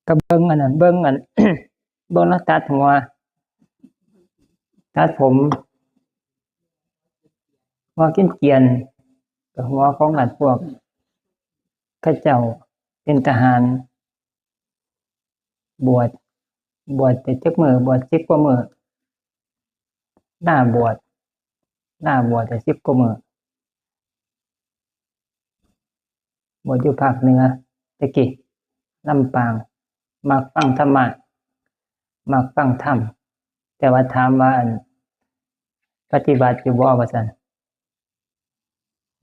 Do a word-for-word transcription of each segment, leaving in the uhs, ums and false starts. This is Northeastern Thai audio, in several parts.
ก็เบิ่งอันนั้น เบิ่งอัน เบิ่งแล้วตัดหัว ตัดผม หัวเกรียนๆ กับหัวของอันพวก เขาเจ้าเป็นทหาร บวช บวชแต่จักมื้อ บวชสิบกว่ามื้อ ลาบวช ลาบวชแต่สิบกว่ามื้อ บวชอยู่ภาคเหนือ แต่กี้ ลำปาง มักฟังธรรมะ มักฟังธรรม แต่ว่าถามว่า อั่น ปฏิบัติอยู่บ่ ว่าซั่น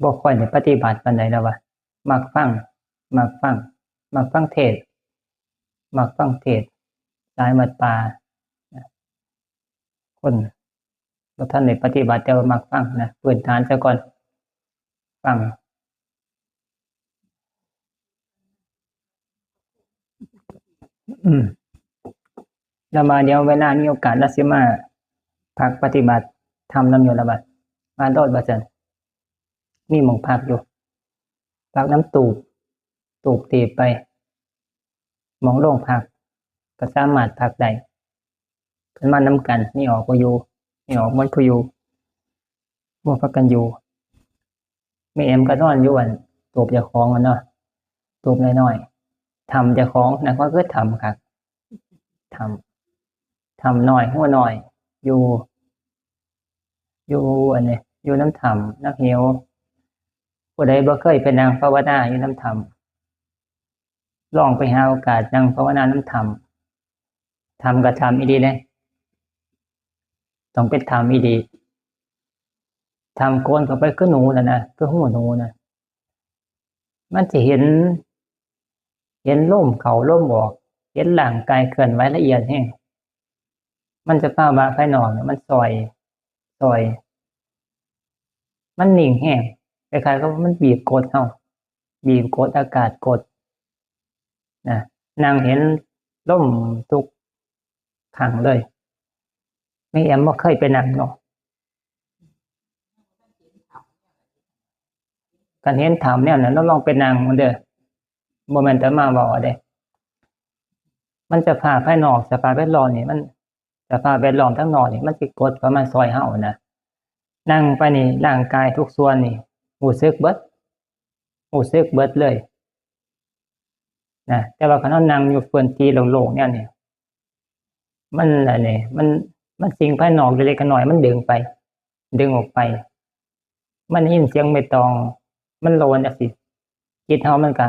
บ่ค่อยได้ปฏิบัติปานใดแล้วว่า มักฟัง มักฟัง มักฟังเทศน์ มักฟังเทศน์ หลายวัดป่า คนบ่ทันได้ปฏิบัติ แต่ว่ามักฟังนะ พื้นฐานซะก่อน ฟัง อืม แล้วมาเดี๋ยวเวลามีโอกาสแล้วสิมาพักปฏิบัติธรรมนำอยู่ละบัด มาโลดว่าซั่น มีหม่องพักอยู่ พักนำตูบ ตูบตีบไป หม่องโรงพัก ก็สามารถพักได้ คันมานำกัน มีออกบ่อยู่ มีออกหมดผู้อยู่ บ่พากันอยู่ แม่แอมก็นอนอยู่อัน ตูบเจ้าของอะเนาะ ตูบน้อยๆ ถ้ำเจ้าของ นั่นก็คือถ้ำคัก ถ้ำ ถ้ำน้อย ฮูน้อย อยู่ อยู่อันนี้ อยู่นำถ้ำ นำเหว ผู้ใดบ่เคยไปนั่งภาวนาอยู่นำถ้ำ ลองไปหาโอกาสนั่งภาวนานำถ้ำ ถ้ำก็ถ้ำอีหลีเด้ ต้องเป็นถ้ำอีหลี ถ้ำโกนเข้าไปคือหนูน่ะนะ คือฮูหนูน่ะ มันสิเห็น เห็นลมเข้าลมออก เห็นร่างกายเคลื่อนไหวละเอียดแฮง มันสภาวะภายนอกเนี่ยมันซอย ซอย มันนิ่งแฮง คล้ายๆกับว่ามันบีบกดเฮา บีบกดอากาศกด นะ นั่งเห็นลมทุกครั้งเลย แม่แอมบ่เคยไปนั่งเนาะ คันเห็นถ้ำแนวนั้น ลองไปนั่งมันเด้อ บ่แม่นแต่มาเว้าเด้ มันสภาพภายนอก สภาพแวดล้อมนี่มัน สภาพแวดล้อมทางนอกนี่มันสิกดเข้ามาซอยเฮานะ นั่งไปนี่ร่างกายทุกส่วนนี่รู้สึกเบิด รู้สึกเบิดเลย นะ แต่ว่าคันเฮานั่งอยู่พื้นที่โล่งๆแนวนี้ มันอันนี้ มัน มันสิ่งภายนอกเล็กๆน้อยๆมันดึงไป ดึงออกไป มันได้ยินเสียงไม่ต้อง มันโลนจังซี่ จิตเฮามันก็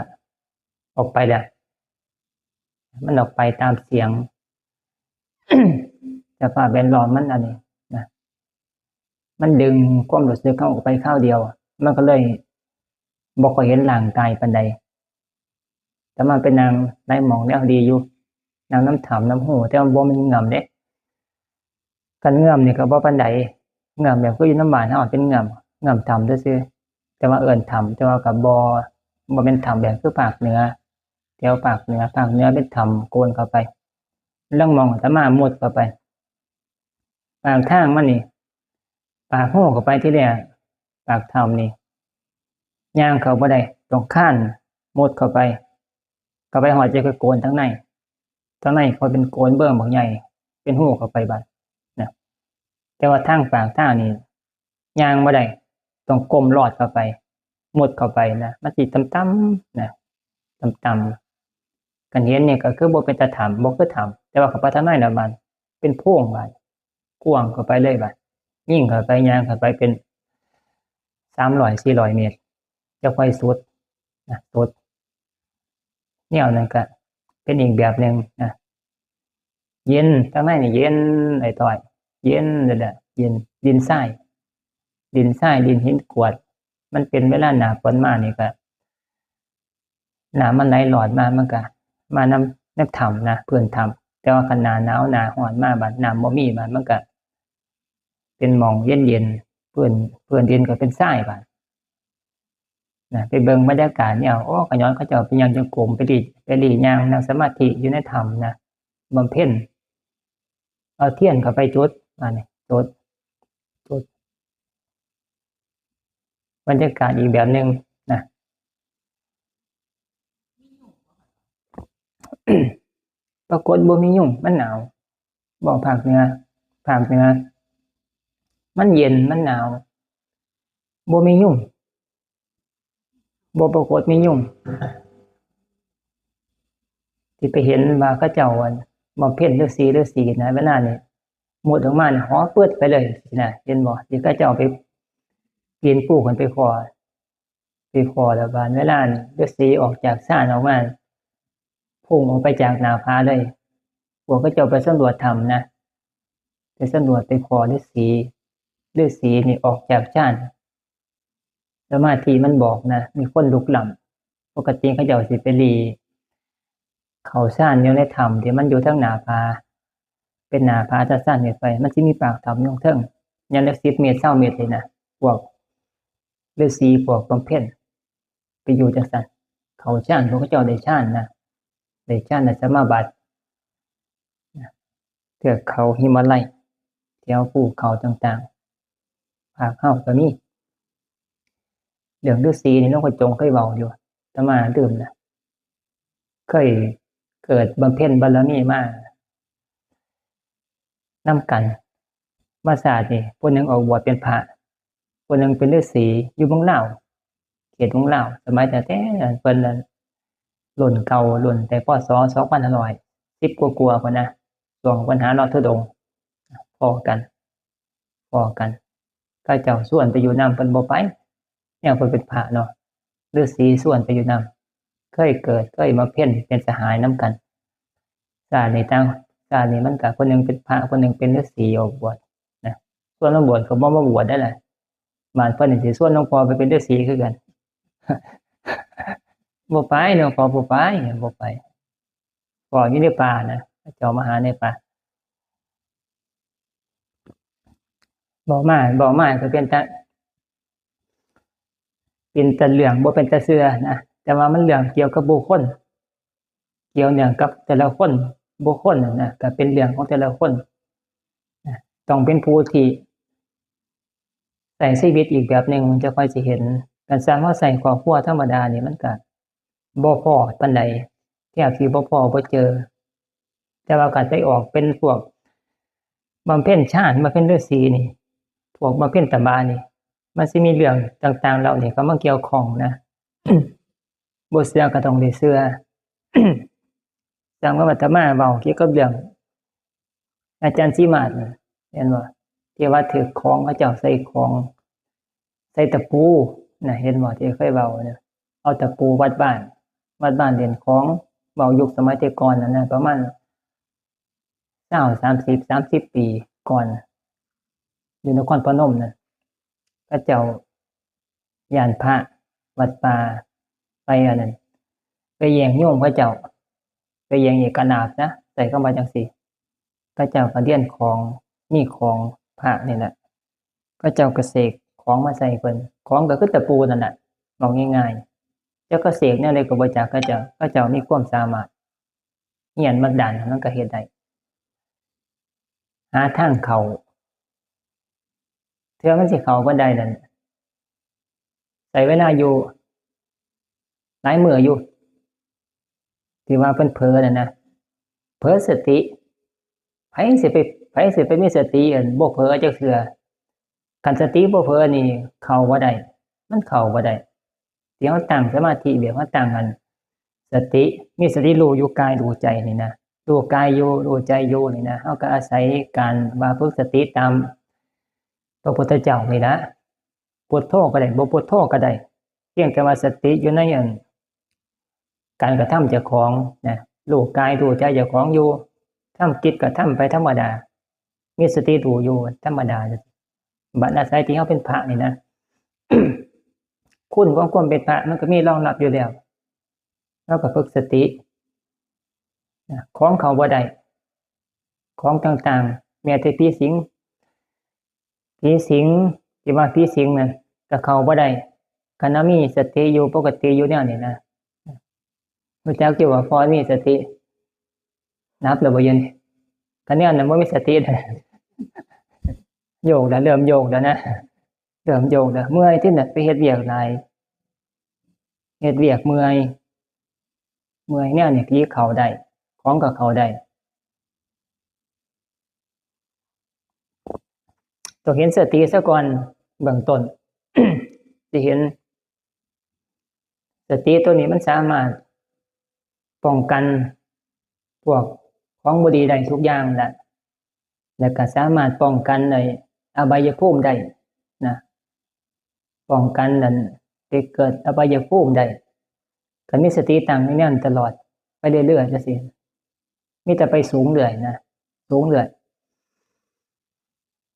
ออกไปแล้ว มันออกไปตามเสียง สภาพแวดล้อมมันอันนี้นะ มันดึงความรู้สึกเฮาออกไปคราวเดียว มันก็เลยบ่ค่อยเห็นร่างกายปานใด แต่มาไปนั่งในหม่องแนวดีอยู่ นั่งนำถ้ำนำฮู แต่ว่าบ่แม่นเงื้อมเด้ คันเงื้อมนี่ก็บ่ปานใด เงื้อมแบบคืออยู่นำบ้านเฮาเป็นเงื้อม เงื้อมถ้ำซื่อๆ แต่ว่าเอิ้นถ้ำ แต่ว่าก็บ่ บ่แม่นถ้ำแบบคือภาคเหนือ แถวภาคเหนือ ภาคเหนือเป็นถ้ำโกนเข้าไป ลางหม่องอาตมามุดเข้าไป ปากทางมันนี่ ปากฮูเข้าไปทีแรก ปากถ้ำนี่ ย่างเข้าบ่ได้ ต้องคานมุดเข้าไป เข้าไปฮอดจะคือโกนทางใน ทางในเขาเป็นโกนเบิ่งบักใหญ่ เป็นฮูเข้าไปบัดนะ แต่ว่าทางปากทางนี่ ย่างบ่ได้ ต้องก้มลอดเข้าไป มุดเข้าไปนะ มันสิต่ำๆนะ ต่ำๆ คันเห็นนี่ก็คือบ่เป็นตาถ้ำ บ่คือถ้ำ แต่ว่าเข้าไปทางในแล้วบัด เป็นโพรงบัด กว้างเข้าไปเลยบัด ยิ่งเข้าไป ย่างเข้าไปเป็นสามร้อยสี่ร้อยเมตร จะค่อยสุดนะ สุด แนวนั้นก็เป็นอีกแบบหนึ่งนะ เย็น ทางในนี่เย็นอ้อยต้อย เย็นเลยแหละ เย็น ดินทราย ดินทราย ดินหินกรวด มันเป็นเวลาหน้าฝนมานี่ก็ น้ำมันไหลหลอดมา มันก็มานำ นำถ้ำนะ พื้นถ้ำ แต่ว่าคันหน้าหนาวหน้าร้อนมาบัด น้ำบ่มีบัด มันก็เป็นหม่องเย็นๆ พื้น พื้นดินก็เป็นทรายบัดนะ ไปเบิ่งบรรยากาศเนี่ย โอ้ ขะย้อนเขาเจ้าไปย่างจงกรม ไปหลี ไปหลีย่างนั่งสมาธิอยู่ในถ้ำนะ บำเพ็ญ เอาเทียนเข้าไปจุด อันนี้ จุด จุด บรรยากาศอีกแบบหนึ่งนะ ปรากฏบ่มียุง มันหนาว บอกภาคเหนือ ภาคเหนือ มันเย็น มันหนาว บ่มียุง บ่ปรากฏมียุง ที่ไปเห็นว่าเขาเจ้าอันบำเพ็ญฤๅษีฤๅษีนะ เวลานี่ มุดออกมานี่ หอเปิดไปเลยสินะ เห็นบ่ ที่เขาเจ้าไปปีนภูขึ้นไปพ้อ ไปพ้อแล้วบาดเวลานี่ ฤๅษีออกจากฌานออกมา พุ่งออกไปจากหน้าผาเลย พวกเขาเจ้าไปสำรวจถ้ำนะ ไปสำรวจไปพ้อฤๅษี ฤๅษีนี่ออกจากฌาน สมาธิมันบอกนะ มีคนลุกล้ำ ปกติเขาเจ้าสิไปหลีเข้าฌานอยู่ในถ้ำที่มันอยู่ทางหน้าผา เป็นหน้าผาชันๆขึ้นไป มันสิมีปากถ้ำอยู่เทิง อย่างละสิบเมตร ซาวเมตรเลยนะ พวกฤๅษี พวกบำเพ็ญ ไปอยู่จังซั่น เข้าฌาน พวกเขาเจ้าได้ฌานนะ ได้ฌาน ได้สมาบัติ เทือกเขาหิมาลัย แถวภูเขาต่างๆ ภาคเฮาก็มี เรื่องฤๅษีนี่หลวงพ่อจงเคยเว้าอยู่ อาตมาลืมละ เคยเกิดบำเพ็ญบารมีมานำกัน มาชาตินี่ ผู้หนึ่งออกบวชเป็นพระ ผู้หนึ่งเป็นฤๅษี อยู่เมืองลาว เขตเมืองลาว สมัยตั้งแต่เพิ่นรุ่นเก่า รุ่นแต่ พ.ศ. สองพันห้าร้อยสิบ กว่าๆ พุ้นนะ ช่วงเพิ่นหาเลาะธุดงค์ พ้อกัน พ้อกัน เขาเจ้าชวนไปอยู่นำ เพิ่นบ่ไป แนวเพิ่นเป็นพระเนาะ ฤๅษีชวนไปอยู่นำ เคยเกิด เคยบำเพ็ญเป็นสหายนำกัน ชาตินี้ต่าง ชาตินี้มันก็ คนหนึ่งเป็นพระ คนหนึ่งเป็นฤๅษีออกบวชนะ ชวนมาบวชก็บ่มาบวชได้แหละ บาดเพิ่นนี่สิชวนหลวงพ่อไปเป็นฤๅษีคือกัน บ่ไป หลวงพ่อบ่ไป บ่ไป พ้ออยู่ในป่านะ เขาเจ้ามาหาในป่า เว้ามา เว้ามาก็เป็นตา เป็นตาเรื่อง บ่เป็นตาเชื่อนะ แต่ว่ามันเรื่องเกี่ยวกับบุคคล เกี่ยวเนื่องกับแต่ละคน บุคคลน่ะนะ ก็เป็นเรื่องของแต่ละคนนะ ต้องเป็นผู้ที่ใช้ชีวิตอีกแบบหนึ่ง จะค่อยสิเห็น คันซั่นเฮาใช้ครอบครัวธรรมดานี่ มันก็บ่พ้อปานใด แทบสิบ่พ้อบ่เจอ แต่ว่าคันไปออกเป็นพวกบำเพ็ญฌาน บำเพ็ญฤๅษีนี่ พวกบำเพ็ญตบะนี่ มันสิมีเรื่องต่างๆเหล่านี้เข้ามาเกี่ยวข้องนะ บ่เชื่อก็ต้องได้เชื่อ จั่งว่าอาตมาเว้าเกี่ยวกับเรื่องอาจารย์ศรีมาศน์นี่ เห็นบ่ ที่ว่าถืกของ เขาเจ้าใส่ของ ใส่ตะปูนะ เห็นบ่ ที่เคยเว้าเนี่ย เอาตะปูวัดบ้าน วัดบ้านเล่นของ เว้ายุคสมัยแต่ก่อนนั่นนะ ประมาณซาว สามสิบ สามสิบปีก่อน อยู่นครพนมนั่น เขาเจ้าย้านพระวัดป่า ไปอันนั้น ไปแย่งโยมเขาเจ้า ไปแย่งเอกนาถนะ ใช้คำว่าจั่งซี้ เขาเจ้าก็เรียนของ มีของพระนี่แหละ เขาเจ้าก็เสกของมาใส่เพิ่น ของก็คือตะปูนั่นแหละ เว้าง่ายๆ จักเขาเสกแนวใดก็บ่จัก เขาเจ้า เขาเจ้ามีความสามารถ เฮียนมาด้านนั้นมันก็เฮ็ดได้ หาทางเข้า เทื่อมันสิเข้าบ่ได้นั่น ใช้เวลาอยู่หลายมื้ออยู่ ที่ว่าเพิ่นเผลอนั่นนะ เผลอสติ ไผสิไป ไผสิไปมีสติ อันบ่เผลอจักเทื่อ คันสติบ่เผลอนี่เข้าบ่ได้ มันเข้าบ่ได้ ที่เฮาตั้งสมาธิแบบเฮาตั้งอันสติ มีสติรู้อยู่กายรู้ใจนี่นะ รู้กายอยู่ รู้ใจอยู่นี่นะ เฮาก็อาศัยการว่าฝึกสติตามพระพุทธเจ้านี่นะ พุทโธก็ได้ บ่พุทโธก็ได้ เพียงแต่ว่าสติอยู่ในอันการกระทำเจ้าของนะ รู้กายรู้ใจเจ้าของอยู่ ทำกิจก็ทำไปธรรมดา มีสติรู้อยู่ธรรมดา บัดอาศัยที่เฮาเป็นพระนี่นะ คุณของความเป็นพระมันก็มีรองรับอยู่แล้ว เฮาก็ฝึกสตินะ ของเข้าบ่ได้ ของต่างๆ แม้แต่ผีสิง ผีสิง ที่ว่าผีสิงนั่นก็เข้าบ่ได้ คันเฮามีสติอยู่ ปกติอยู่แนวนี้นะ รู้จักอยู่ว่าพอมีสติ หลับแล้วบ่เย็น คันแนวนั้นบ่มีสติ โยกแล้ว เริ่มโยกแล้วนะ เริ่มโยกแล้ว เมื่อยติน่ะ ไปเฮ็ดเวียกหลาย เฮ็ดเวียกเมื่อย เมื่อยแนวนี้ผีเข้าได้ ของก็เข้าได้ ต้องเห็นสติซะก่อนเบื้องต้น สิเห็น สติตัวนี้มันสามารถป้องกันพวกของบ่ดีได้ทุกอย่างแหละ แล้วก็สามารถป้องกันในอบายภูมิได้นะ ป้องกันนั่นไปเกิดอบายภูมิได้ คันมีสติตั้งอยู่ในนั้นตลอดไปเรื่อยๆจังซี้ มีแต่ไปสูงเรื่อยนะ สูงเรื่อย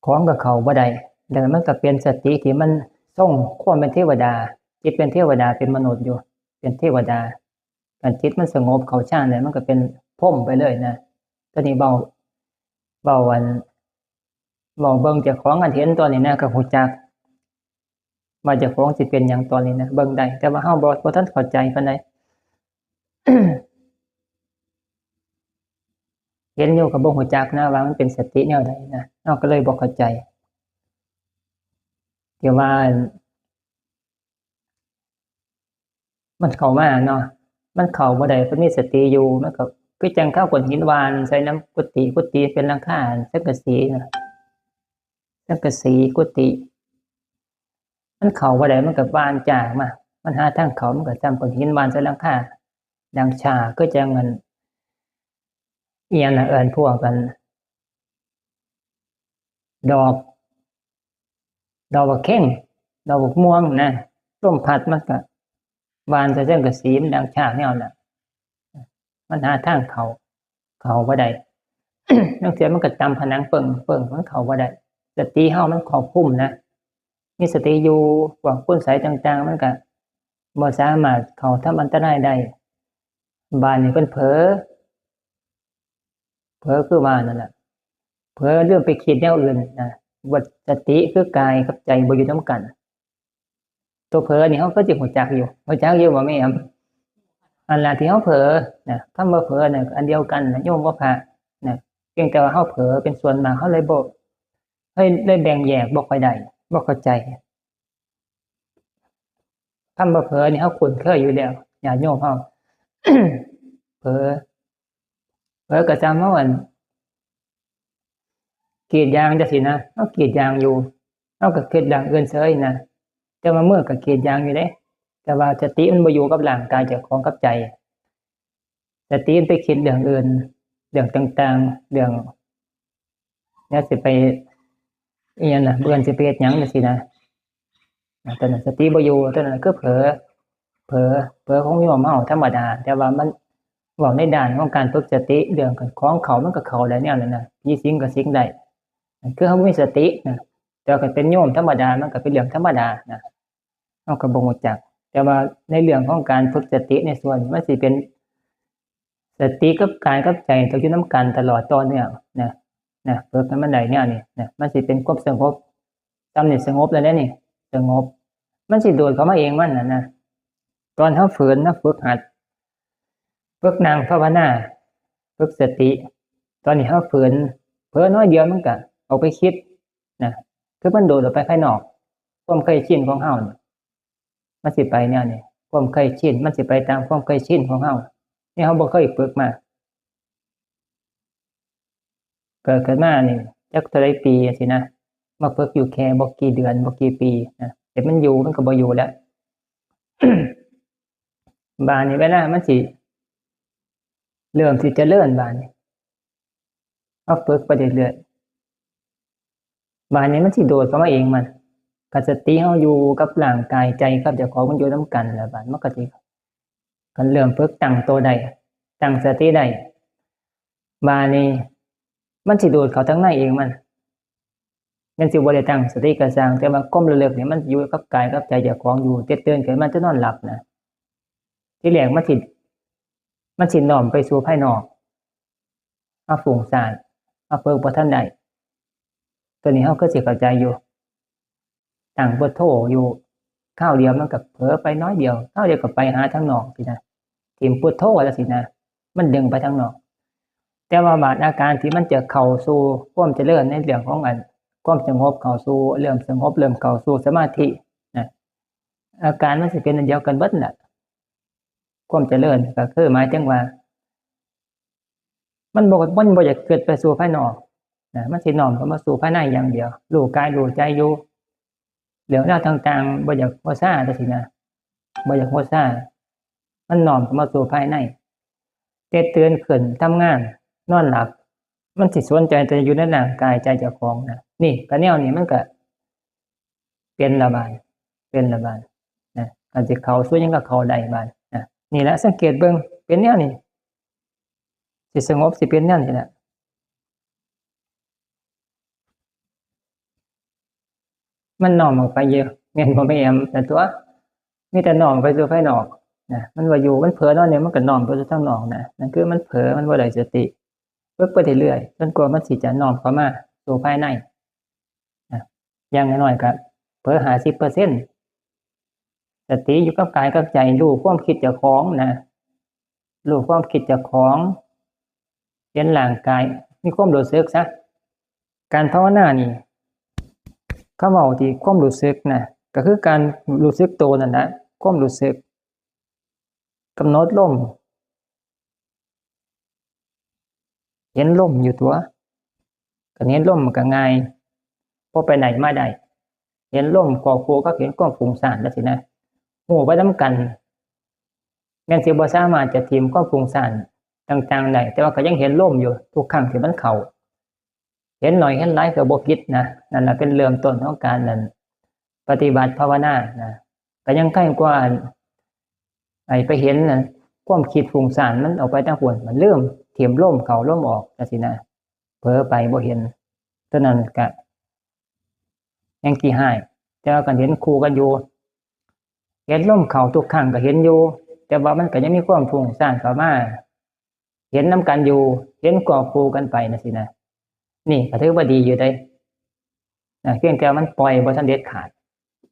ของก็เข้าบ่ได้ แล้วมันก็เป็นสติที่มันทรงความเป็นเทวดา จิตเป็นเทวดา เป็นมนุษย์อยู่ เป็นเทวดา คันจิตมันสงบเข้าฌานแล้ว มันก็เป็นพรหมไปเลยนะ ตอนนี้เว้า เว้าอัน เว้าเบิ่งเจ้าของอันเห็นตอนนี้นะ ก็ฮู้จัก ว่าเจ้าของสิเป็นหยังตอนนี้นะ เบิ่งได้ แต่ว่าเฮาบ่ บ่ทันเข้าใจปานใด เห็นอยู่ก็บ่ฮู้จักนะ ว่ามันเป็นสติแนวใดนะ เฮาก็เลยบ่เข้าใจ ที่ว่า มันเข้ามาเนาะ มันเข้าบ่ได้ มันมีสติอยู่ มันก็คือจั่งเขาก้อนหินหว่านใส่นำกุฏิ กุฏิเป็นหลังคาสังกะสีนะ สังกะสีกุฏิ มันเข้าบ่ได้ มันก็หว่านจ้ามา มันหาทางเข้า มันก็ซ่ำก้อนหินหว่านใส่หลังคา ดังชา คือจั่งอัน อิหยังนะ เอิ้นพวกกัน ดอก ดอกบักเข็ง ดอกบักม่วงนะ ลมพัดมันก็หว่านใส่สังกะสี มันดังชาแนวน่ะ มันหาทางเข้า เข้าบ่ได้ ลางเทื่อมันก็ตำผนังเปิงๆ มันเข้าบ่ได้ สติเฮามันครอบคลุมนะ มีสติอยู่ พวกคุณไสยต่างๆ มันก็บ่สามารถเข้าทำอันตรายได้ บาดนี้เพิ่นเผลอ เผลอคือว่านั่นแหละ เผลอลืมไปคิดแนวอื่นนะ ว่าสติคือกายกับใจบ่อยู่นำกัน ตัวเผลอนี่เฮาก็สิฮู้จักอยู่ ฮู้จักอยู่บ่แม่อำ อันล่ะที่เฮาเผลอนะ คำว่าเผลอน่ะอันเดียวกันนะ โยมกับพระนะ เพียงแต่ว่าเฮาเผลอเป็นส่วนมาก เฮาเลยบ่ เฮาเลยแบ่งแยกบ่ค่อยได้ บ่เข้าใจ คำว่าเผลอนี่เฮาคุ้นเคยอยู่แล้ว ญาติโยมเฮา เผลอ เผลอก็ซ่ำเฮาอัน กรีดยางจั่งซี้นะ เฮากรีดยางอยู่ เฮาก็คิดเรื่องอื่นเฉยนะ แต่ว่ามือก็กรีดยางอยู่เด้ แต่ว่าสติมันบ่อยู่กับร่างกายเจ้าของกับใจ สติมันไปคิดเรื่องอื่น เรื่องต่างๆ เรื่อง แล้วสิไป อิหยังนะ เบิ่นสิไปเฮ็ดหยังจั่งซี้นะ อ่า ตอนนั้นสติบ่อยู่ ตอนนั้นคือเผลอ เผลอ เผลอของโยมเฮาธรรมดา แต่ว่ามัน เว้าในด้านของการฝึกสติ เรื่องของเข้ามันก็เข้าได้แนวนั้นนะ ผีสิงก็สิงได้ คือเฮาบ่มีสตินะ แต่ว่าคันเป็นโยมธรรมดา มันก็เป็นเรื่องธรรมดานะ เฮาก็บ่ฮู้จัก แต่ว่าในเรื่องของการฝึกสติในส่วนนี้ มันสิเป็นสติกับกายกับใจต้องอยู่นำกันตลอดต่อเนื่องนะ นะ ฝึกให้มันได้แนวนี้นะ มันสิเป็นความสงบ ซ่ำนี่สงบแล้วเด้นี่ สงบ มันสิโดดเข้ามาเองมันน่ะนะ ตอนเฮาฝืนนะ ฝึกหัด ฝึกนั่งภาวนา ฝึกสติ ตอนนี้เฮาฝืน เผลอน้อยเดียวมันก็ออกไปคิดนะ คือมันโดดออกไปภายนอก ความเคยชินของเฮานี่ มันสิไปแนวนี้ ความเคยชิน มันสิไปตามความเคยชินของเฮา นี่เฮาบ่เคยฝึกมา เกิดขึ้นมานี่ จักเท่าใดปีจั่งซี้นะ มาฝึกอยู่แค่บ่กี่เดือน บ่กี่ปีนะ แต่มันอยู่ มันก็บ่อยู่แล้ว บาดนี้เวลามันสิ เริ่มสิเจริญบาดนี้ เฮาฝึกไปเรื่อยๆ บาดนี้มันสิโดดเข้ามาเองมัน คันสติเฮาอยู่กับร่างกายใจกับเจ้าของมันอยู่นำกันแล้ว บาดมันก็สิ คันเริ่มฝึกตั้งตัวได้ ตั้งสติได้ บาดนี้มันสิโดดเข้าทางในเองมัน แม่นสิบ่ได้ตั้งสติก็ซ่าง แต่ว่าความระลึกนี่มันอยู่กับกายกับใจเจ้าของอยู่ แต่ตื่นขึ้นมาจะนอนหลับนะ ทีแรกมันสิ มันสิน้อมไปสู่ภายนอก เฮาฟุ้งซ่าน เฮาฝึกบ่ทันได้ ตัวนี้เฮาคือสิเข้าใจอยู่ ตั้งพุทโธอยู่ คราวเดียวมันก็เผลอไปน้อยเดียว คราวเดียวก็ไปหาทางนอกซี้นะ ถิ่มพุทโธแล้วซี้นะ มันดึงไปทางนอก แต่ว่าบาดอาการที่มันจะเข้าสู่ความเจริญในเรื่องของอัน ความสงบเข้าสู่ เริ่มสงบ เริ่มเข้าสู่สมาธินะ อาการมันสิเป็นอันเดียวกันเบิดน่ะ ความเจริญก็คือหมายถึงว่า มันบ่ มันบ่อยากคิดไปสู่ภายนอก นะ มันสิน้อมเข้ามาสู่ภายในอย่างเดียว รู้กายรู้ใจอยู่ เรื่องราวต่างๆ บ่อยากหัวซาจังซี้นะ บ่อยากหัวซา มันน้อมเข้ามาสู่ภายใน แต่ตื่นขึ้นทำงาน นอนหลับ มันสิสนใจแต่อยู่ในร่างกายใจเจ้าของนะ นี่ก็แนวนี้มันก็เป็นละบาด เป็นละบาดนะ คันสิเข้าสู่หยังก็เข้าได้บาดนะ นี่แหละสังเกตเบิ่ง เป็นแนวนี้ สิสงบสิเป็นแนวนี้แหละ มันน้อมออกไปเยอะ แม่นบ่แม่น แต่ตัว มีแต่น้อมไปสู่ภายนอกนะ มันว่าอยู่ มันเผลอนอนเนี่ย มันก็น้อมไปสู่ทางนอกนะ นั่นคือมันเผลอ มันบ่ได้สติ ฝึกไปเรื่อยๆ จนกว่ามันสิจะน้อมเข้ามาสู่ภายในนะ อย่างน้อยๆ ก็เผลอ ห้าสิบเปอร์เซ็นต์ สติอยู่กับกายกับใจ รู้ความคิดเจ้าของนะ รู้ความคิดเจ้าของ เห็นร่างกาย มีความรู้สึกซะ การภาวนานี่ คำเว้าที่ความรู้สึกนะ ก็คือการรู้สึกตัวนั่นแหละ ความรู้สึก กำหนดลม เห็นลมอยู่ตัว ก็เห็นลมมันก็ง่าย พอไปไหนมาได้ เห็นลมควบคู่กับเห็นความฟุ้งซ่านจังซี้นะ ฮู้ไปนำกัน แม้นสิบ่สามารถจะถิ่มความฟุ้งซ่านต่างๆ ได้ แต่ว่าก็ยังเห็นลมอยู่ ทุกครั้งที่มันเข้า เห็นน้อยเห็นหลายก็บ่ผิดนะ นั่นล่ะเป็นเริ่มต้นของการนั่น ปฏิบัติภาวนานะ ก็ยังไกลกว่าอัน ไอ้ไปเห็นนะ ความคิดฟุ้งซ่านมันออกไปทางพุ้น มันลืมถิ่มลมเข้าลมออกจังซี้นะ เผลอไปบ่เห็น เท่านั้นก็ยังขี้ฮ้าย แต่ว่าคันเห็นคู่กันอยู่ เห็นลมเข้าทุกครั้งก็เห็นอยู่ แต่ว่ามันก็ยังมีความฟุ้งซ่านเข้ามา เห็นนำกันอยู่ เห็นควบคู่กันไปจังซี้นะ นี่ก็ถือว่าดีอยู่เด้ นะ เพียงแต่มันปล่อยบ่ทันเด็ดขาด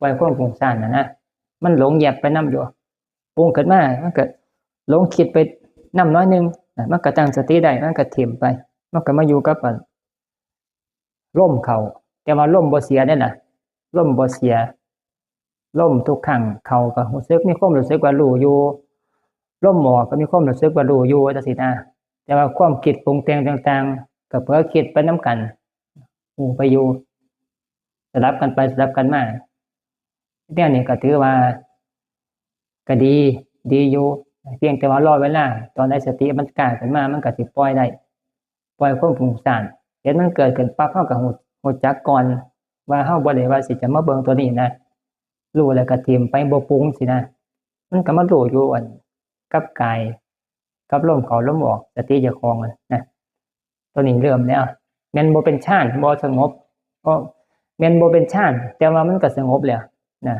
ปล่อยความฟุ้งซ่านน่ะนะ มันหลงแยบไปนำอยู่ ปรุงขึ้นมา มันก็หลงคิดไปนำน้อยหนึ่งนะ มันก็ตั้งสติได้ มันก็ถิ่มไป มันก็มาอยู่กับอันลมเข้า แต่ว่าลมบ่เสียเด้ล่ะ ลมบ่เสีย ลมทุกครั้งเข้าก็รู้สึก มีความรู้สึกว่ารู้อยู่ ลมออกก็มีความรู้สึกว่ารู้อยู่จังซี้นะ แต่ว่าความคิดปรุงแต่งต่างๆ ก็เผลอคิดไปนำกัน ฮู้ไปอยู่ สลับกันไปสลับกันมา แนวนี้ก็ถือว่า ก็ดี ดีอยู่ เพียงแต่ว่ารอเวลา ตอนใดสติมันกล้าขึ้นมา มันก็สิปล่อยได้ ปล่อยความฟุ้งซ่าน เห็นมันเกิดขึ้นปั๊บ เราก็ฮู้ ฮู้จักก่อน ว่าเราบ่ได้ว่าสิจะมาเบิ่งตัวนี้นะ รู้แล้วก็ถิ่มไป บ่ปรุงซี้นะ มันก็มารู้อยู่อัน กับกาย กับลมเข้าลมออก สติเจ้าของนั่นนะ ตัวนี้เริ่มแล้ว แม่นบ่เป็นฌาน บ่สงบ ก็แม่นบ่เป็นฌาน แต่ว่ามันก็สงบแล้วนะ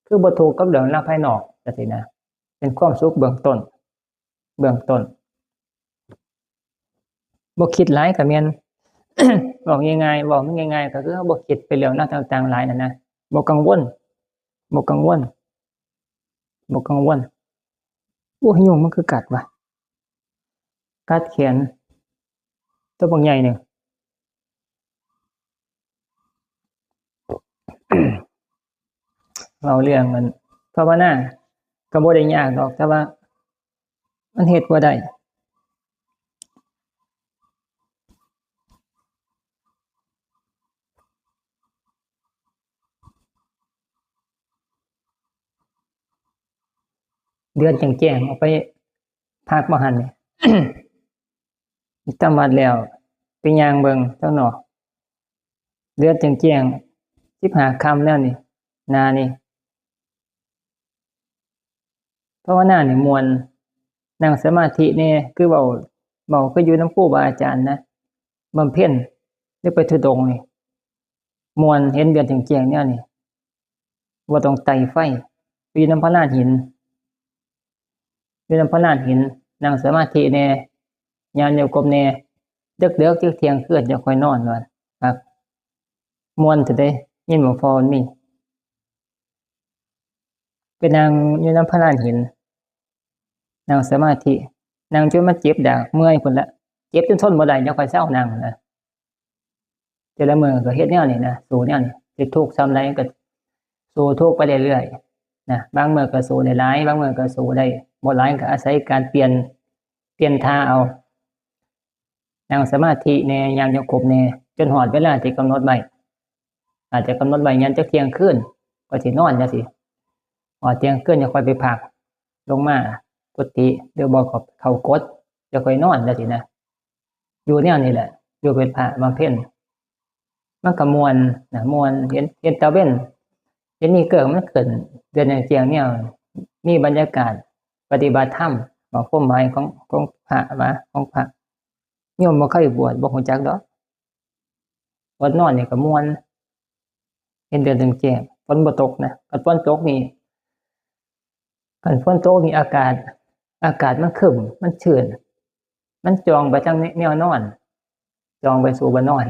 คือบ่ทุกข์กับเรื่องราวภายนอกจังซี้นะ เป็นความสุขเบื้องต้น เบื้องต้น บ่คิดหลายก็แม่น เว้าง่ายๆ เว้ามันง่ายๆ ก็คือเราบ่คิดไปเรื่องราวต่างๆ หลายนั่นนะ บ่กังวล บ่กังวล บ่กังวล โอ้ย ยุงมันคือกัดวะ กัดแขน ตัวบักใหญ่หนึ่ง เว้าเรื่องมันภาวนา ก็บ่ได้ยากดอก แต่ว่ามันเฮ็ดบ่ได้ เดือนแจ้งๆ ออกไปพักบ่หันนี่ ทำวัดแล้ว ไปย่างเบิ่งข้างนอก เดือนแจ้งๆ สิบห้าค่ำแล้วนี่ หน้านี่ ภาวนานี่ม่วน นั่งสมาธิแหน่ คือเว้า เว้าคืออยู่นำครูบาอาจารย์นะ บำเพ็ญ หรือไปธุดงค์นี่ ม่วน เห็นเดือนแจ้งๆ แนวนี้ บ่ต้องไต่ไฟ ไปอยู่นำพระลานหิน อยู่นำพระลานหิน นั่งสมาธิแหน่ ย่างจงกรมแหน่ เดิกๆ จักเที่ยงคืนจั่งค่อยนอนว่า ครับ ม่วนแท้เด้ ยินบ่พอมันมี ไปนั่งอยู่นำพระลานหิน นั่งสมาธิ นั่งจนมันเจ็บดากเมื่อยพุ้นละ เจ็บจนทนบ่ได้ จั่งค่อยเซานั่งนะ แต่ละมื้อก็เฮ็ดแนวนี้นะ สู้แนวนี้ สิทุกข์ส่ำใดก็สู้ทุกข์ไปเรื่อยๆ นะ บางมื้อก็สู้ได้หลาย บางมื้อก็สู้ได้บ่หลาย ก็อาศัยการเปลี่ยน เปลี่ยนท่าเอา นั่งสมาธิแหน่ ย่างจงกรมแหน่ จนฮอดเวลาที่กำหนดไว้ อาจจะกำหนดไว้ยันจักเที่ยงคืน ก็สินอนจังซี้ ฮอดเที่ยงคืนจะค่อยไปพัก ลงมากุฏิ หรือบ่ก็เข้ากด จะค่อยนอนจังซี้นะ อยู่แนวนี้แหละ อยู่เป็นพระบำเพ็ญ มันก็ม่วนนะ ม่วน เห็น เห็นตะเว็น เห็นนี่เกิดมันขึ้น เดือนแจ้งเนี่ย มีบรรยากาศปฏิบัติธรรม บอกความหมายของ ของพระว่า ของพระ โยมบ่เคยบวช บ่ฮู้จักดอก อดนอนนี่ก็ม่วน เห็นเดือนแจ้ง ฝนบ่ตกนะ คันฝนตกนี่ คันฝนตกนี่อากาศ อากาศมันครึ้ม มันชื้น มันจ่องไปทางแนวนอน จ่องไปสู่บ่อนอน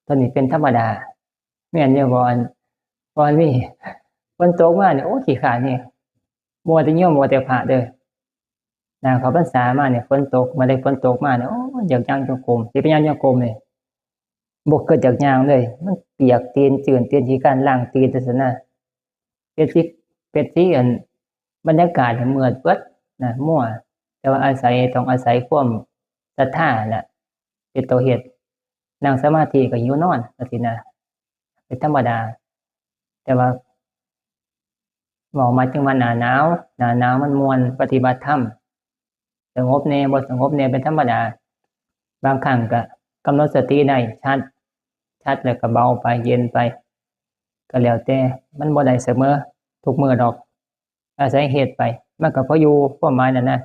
ตอนนี้เป็นธรรมดา แม่นอยู่บ่อน บ่อนนี่ ฝนตกมานี่ โอ้ ขี้คร้านนี่ มัวแต่โยม มัวแต่พระเด้อ หน้าเข้าพรรษามานี่ ฝนตก มาได้ฝนตกมานี่ โอ้ อยากย่างจงกรม สิไปย่างจงกรมนี่ บ่เกิดจากย่างเลย มันเปียกตีน จืนตีน ขี้คร้านล้างตีน จังซี้นะ เป็นที่ เป็นที่อัน บรรยากาศนี่มืดเบิดนะ มัว แต่ว่าอาศัย ต้องอาศัยความศรัทธาแหละ เป็นตัวเฮ็ด นั่งสมาธิก็หิวนอน จังซี้นะ เป็นธรรมดา แต่ว่า เว้ามาถึงว่าหน้าหนาว หน้าหนาวมันม่วน ปฏิบัติธรรม สงบแน่ บ่สงบแน่ เป็นธรรมดา บางครั้งก็กำหนดสติได้ชัด ชัดแล้วก็เบาไป เย็นไป ก็แล้วแต่ มันบ่ได้เสมอทุกมื้อดอก อาศัยเฮ็ดไป มันก็พออยู่ ความหมายนั่นนะ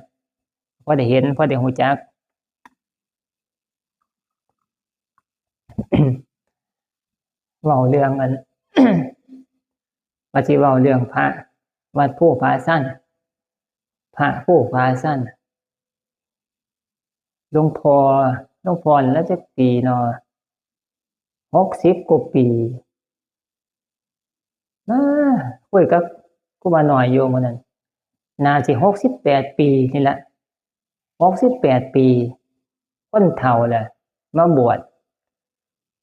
พอได้เห็น พอได้ฮู้จัก เว้าเรื่องอัน ว่าสิเว้าเรื่องพระวัดภูผาซัน พระภูผาซัน หลวงพ่อ หลวงพ่อนี่ละจักปีเนาะ หกสิบกว่าปี มาคุยกับครูบาน้อยอยู่มื้อนั้น น่าสิหกสิบแปดปีนี่แหละ หกสิบแปดปี คนเฒ่าแหละ มาบวช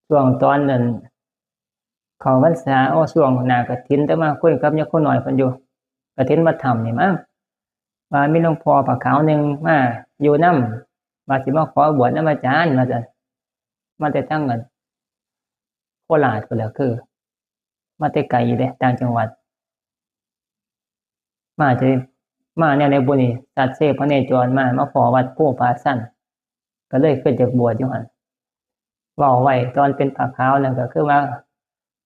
ช่วงตอนนั้น เข้าพรรษา โอ้ ช่วงหน้ากฐิน แต่มาคุยกับยาครูน้อยเพิ่นอยู่ กฐินวัดถ้ำนี่มั้ง ว่ามีหลวงพ่อผ้าขาวหนึ่งมาอยู่นำ ว่าสิมาขอบวชนำอาจารย์ ว่าซั่น มาแต่ทางนั้น โคราชพู้นแหละ คือ มาแต่ไกลอยู่เด้ ต่างจังหวัด มาจะ มาแนวใดบุนี่ สัตว์เสพพเนจรมา มาพ้อวัดภูผาซัน ก็เลยคิดอยากบวชอยู่หั่น เว้าไว้ตอนเป็นผ้าขาวนั่นก็คือว่า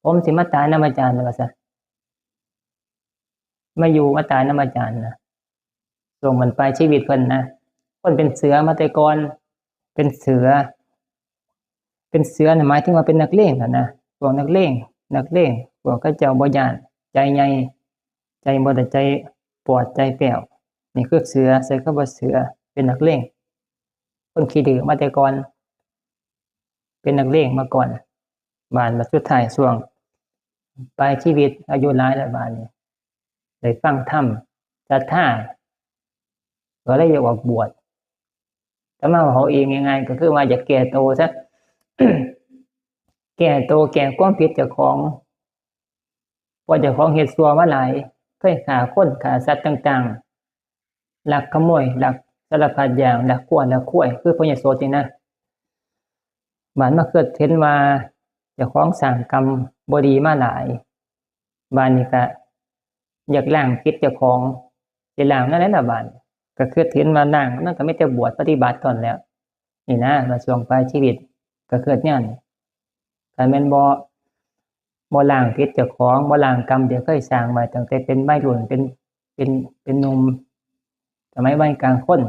ผมสิมาตายนำอาจารย์ ว่าซั่น มาอยู่มาตายนำอาจารย์นะ ช่วงบั้นปลายชีวิตเพิ่นนะ เพิ่นเป็นเสือมาแต่ก่อน เป็นเสือ เป็นเสือน่ะหมายถึงว่าเป็นนักเลงหั่นนะ พวกนักเลง นักเลง พวกเขาเจ้าบ่ย้าน ใจใหญ่ ใจบ่ได้ใจปอดใจแป้ว นี่คือเสือ ใส่คำว่าเสือ เป็นนักเลง คนขี้ดื้อมาแต่ก่อน เป็นนักเลงมาก่อน บาด บาดสุดท้ายช่วงปลายชีวิต อายุหลายแล้ว บาดนี้ ได้ฟังธรรม ศรัทธา ก็เลยอยากออกบวช แต่มาเว้าเองง่ายๆ ก็คือว่าอยากแก้ตัวซะ แก้ตัว แก้ความผิดเจ้าของ เพราะเจ้าของเฮ็ดชั่วมาหลาย เคยฆ่าคน ฆ่าสัตว์ต่างๆ ลักขโมย ลักสารพัดอย่าง ลักงัว ลักควาย คือพญาโสตนี่นะ บาดมาคิดเห็นว่าเจ้าของสร้างกรรมบ่ดีมาหลาย บาดนี้ก็อยากล้างผิดเจ้าของ สิล้างแนวใดล่ะบาด ก็คิดเห็นว่าล้าง มันก็มีแต่บวชปฏิบัติเท่านั้นแหล้ว นี่นะ มาช่วงปลายชีวิต ก็คิดแนวนี้ คันแม่นบ่ บ่ล้างผิดเจ้าของ บ่ล้างกรรมที่เคยสร้างไว้ตั้งแต่เป็นวัยรุ่น เป็น เป็น เป็นหนุ่ม สมัยวัยกลางคน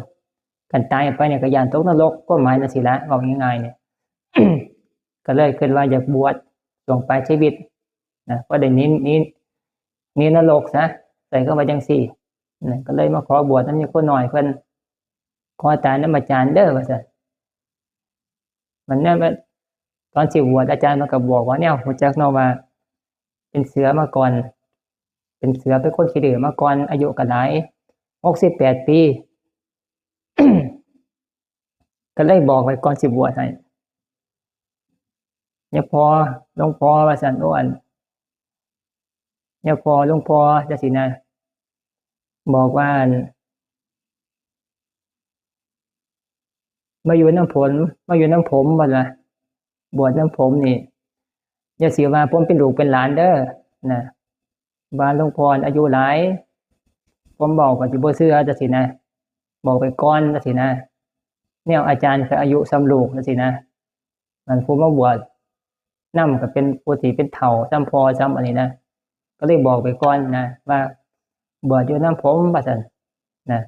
คันตายไปเนี่ยก็ย้านตกนรก ความหมายจั่งซี้ละ เว้าง่ายๆ เนี่ย ก็เลยคิดว่าอยากบวชช่วงปลายชีวิตนะ พอได้หนี หนี หนีนรกซะ ใส่คำว่าจั่งซี้นะ ก็เลยมาขอบวชนำยาครูน้อยเพิ่น ขอตายนำอาจารย์เด้อ ว่าซั่น มันเนี่ย ตอนสิบวชอาจารย์มันก็บอกว่า แนวฮู้จักเนาะว่า เป็นเสือมาก่อน เป็นเสือ เป็นคนขี้ดื้อมาก่อน อายุก็หลาย หกสิบแปดปี ก็เลยบอกไว้ก่อนสิบวชให้ เนี่ยพอ หลวงพ่อ ว่าซั่น โอ้ อัน เนี่ยพอ หลวงพ่อ จั่งซี้นะ บอกว่า อัน มาอยู่นำผม มาอยู่นำผม ว่าซั่น บวชนำผมนี่ อย่าสิว่าผมเป็นลูกเป็นหลานเด้อ นะ ว่าหลวงพ่ออายุหลาย ผมบอกก็สิบ่เชื่อจังซี่นะ บอกไปก่อนจังซี่นะ แนวอาจารย์ก็อายุส่ำลูกจังซี่นะ มันผู้มาบวชนำก็เป็นผู้ที่เป็นเฒ่าส่ำพ่อส่ำอันนี้นะ ก็เลยบอกไปก่อนนะ ว่าบวชอยู่นำผมว่าซั่นนะ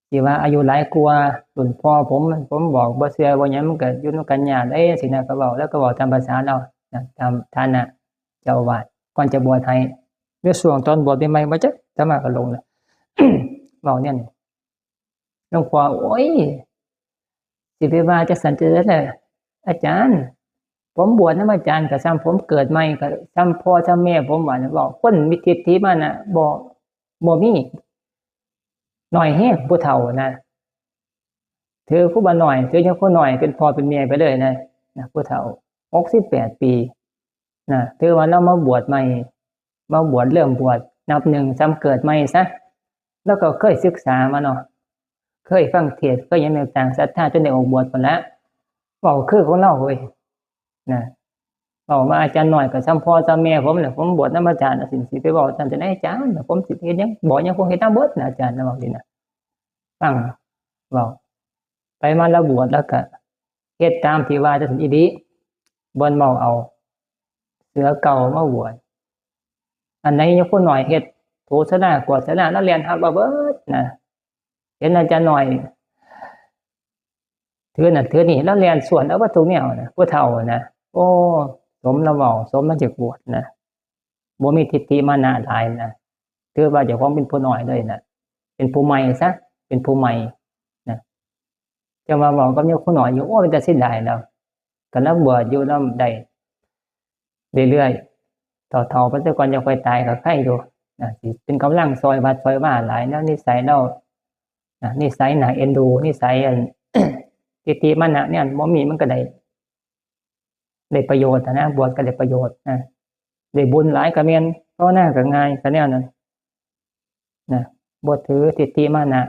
สิว่าอายุหลายกว่ารุ่นพ่อผม ผมบอกบ่เชื่อบ่หยัง มันก็อยู่นำกันยากเด้ จังซี่นะ ก็เว้า แล้วก็เว้าตามภาษาลาวนะ ตามฐานะเจ้าอาวาส ก่อนจะบวชให้ ในช่วงตอนบวชใหม่ๆ บ่จักอาตมาก็หลงแล้ว เว้าแนวนี้ หลวงพ่อ โอ้ย สิไปว่าจังซั่นจังใด๋ล่ะ อาจารย์ ผมบวชนำอาจารย์ก็ส่ำผมเกิดใหม่ ก็ส่ำพ่อส่ำแม่ผมว่า เว้า คนมีทิฏฐิมานะ บ่ บ่มี น้อยแฮงผู้เฒ่านะ ถือครูบาน้อย ถือยาโคน้อยเป็นพ่อเป็นแม่ไปเลยนะ นะ ผู้เฒ่า หกสิบแปดปี นะ ถือว่าลาวมาบวชใหม่ มาบวช เริ่มบวชนับหนึ่งส่ำเกิดใหม่ซะ แล้วก็เคยศึกษามาเนาะ เคยฟังเทศน์ เคยหยังต่างๆ ศรัทธาจนได้ออกบวชพู้นละ เว้าคือของลาวเว้ย นะ เว้ามาอาจารย์น้อยก็ส่ำพ่อส่ำแม่ผมแหละ ผมบวชนำอาจารย์น่ะ สิ สิไปเว้าจังซั่นจังใด๋อาจารย์ ผมสิเฮ็ดหยัง บอกหยังผมเฮ็ดนำเบิดนะอาจารย์นะ เว้าจังซี่นะ ฟัง เว้า ไปมาลาวบวชแล้วก็เฮ็ดตามที่ว่าจังซั่นอีหลี บ่อนเมาเอาเสื้อเก่ามาบวช อันใดยาโคน้อยเฮ็ด ถูศาลากวาดศาลา ลาวแล่นรับเอาเบิดนะ เห็นอาจารย์น้อย ถือนั่นถือนี่ ลาวแล่นสวนเอาเบิดทุกแนวนะ ผู้เฒ่านะ โอ้ สมลาวเว้า สมลาวอยากบวชนะ บ่มีทิฏฐิมานะหลายนะ ถือว่าเจ้าของเป็นผู้น้อยเลยนะ เป็นผู้ใหม่ซะ เป็นผู้ใหม่นะ จะมาเว้ากับยาโคน้อยอยู่ โอ้ เป็นตาเสียดายแล้ว ก็ลาวบวชอยู่นำได้เรื่อยๆ เฒ่าๆ ไปซะก่อน จั่งค่อยตายก็ไคอยู่นะ สิเป็นกำลังซอยวัดซอยวาหลาย แนวนิสัยลาวนะ นิสัยน่าเอ็นดู นิสัยอัน ทิฏฐิมานะเนี่ยบ่มี มันก็ได้ ได้ประโยชน์หั้นนะ บวชก็ได้ประโยชน์นะ ได้บุญหลายก็แม่น ภาวนาก็ง่าย ก็แนวนั้นนะ บ่ถือทิฏฐิมานะ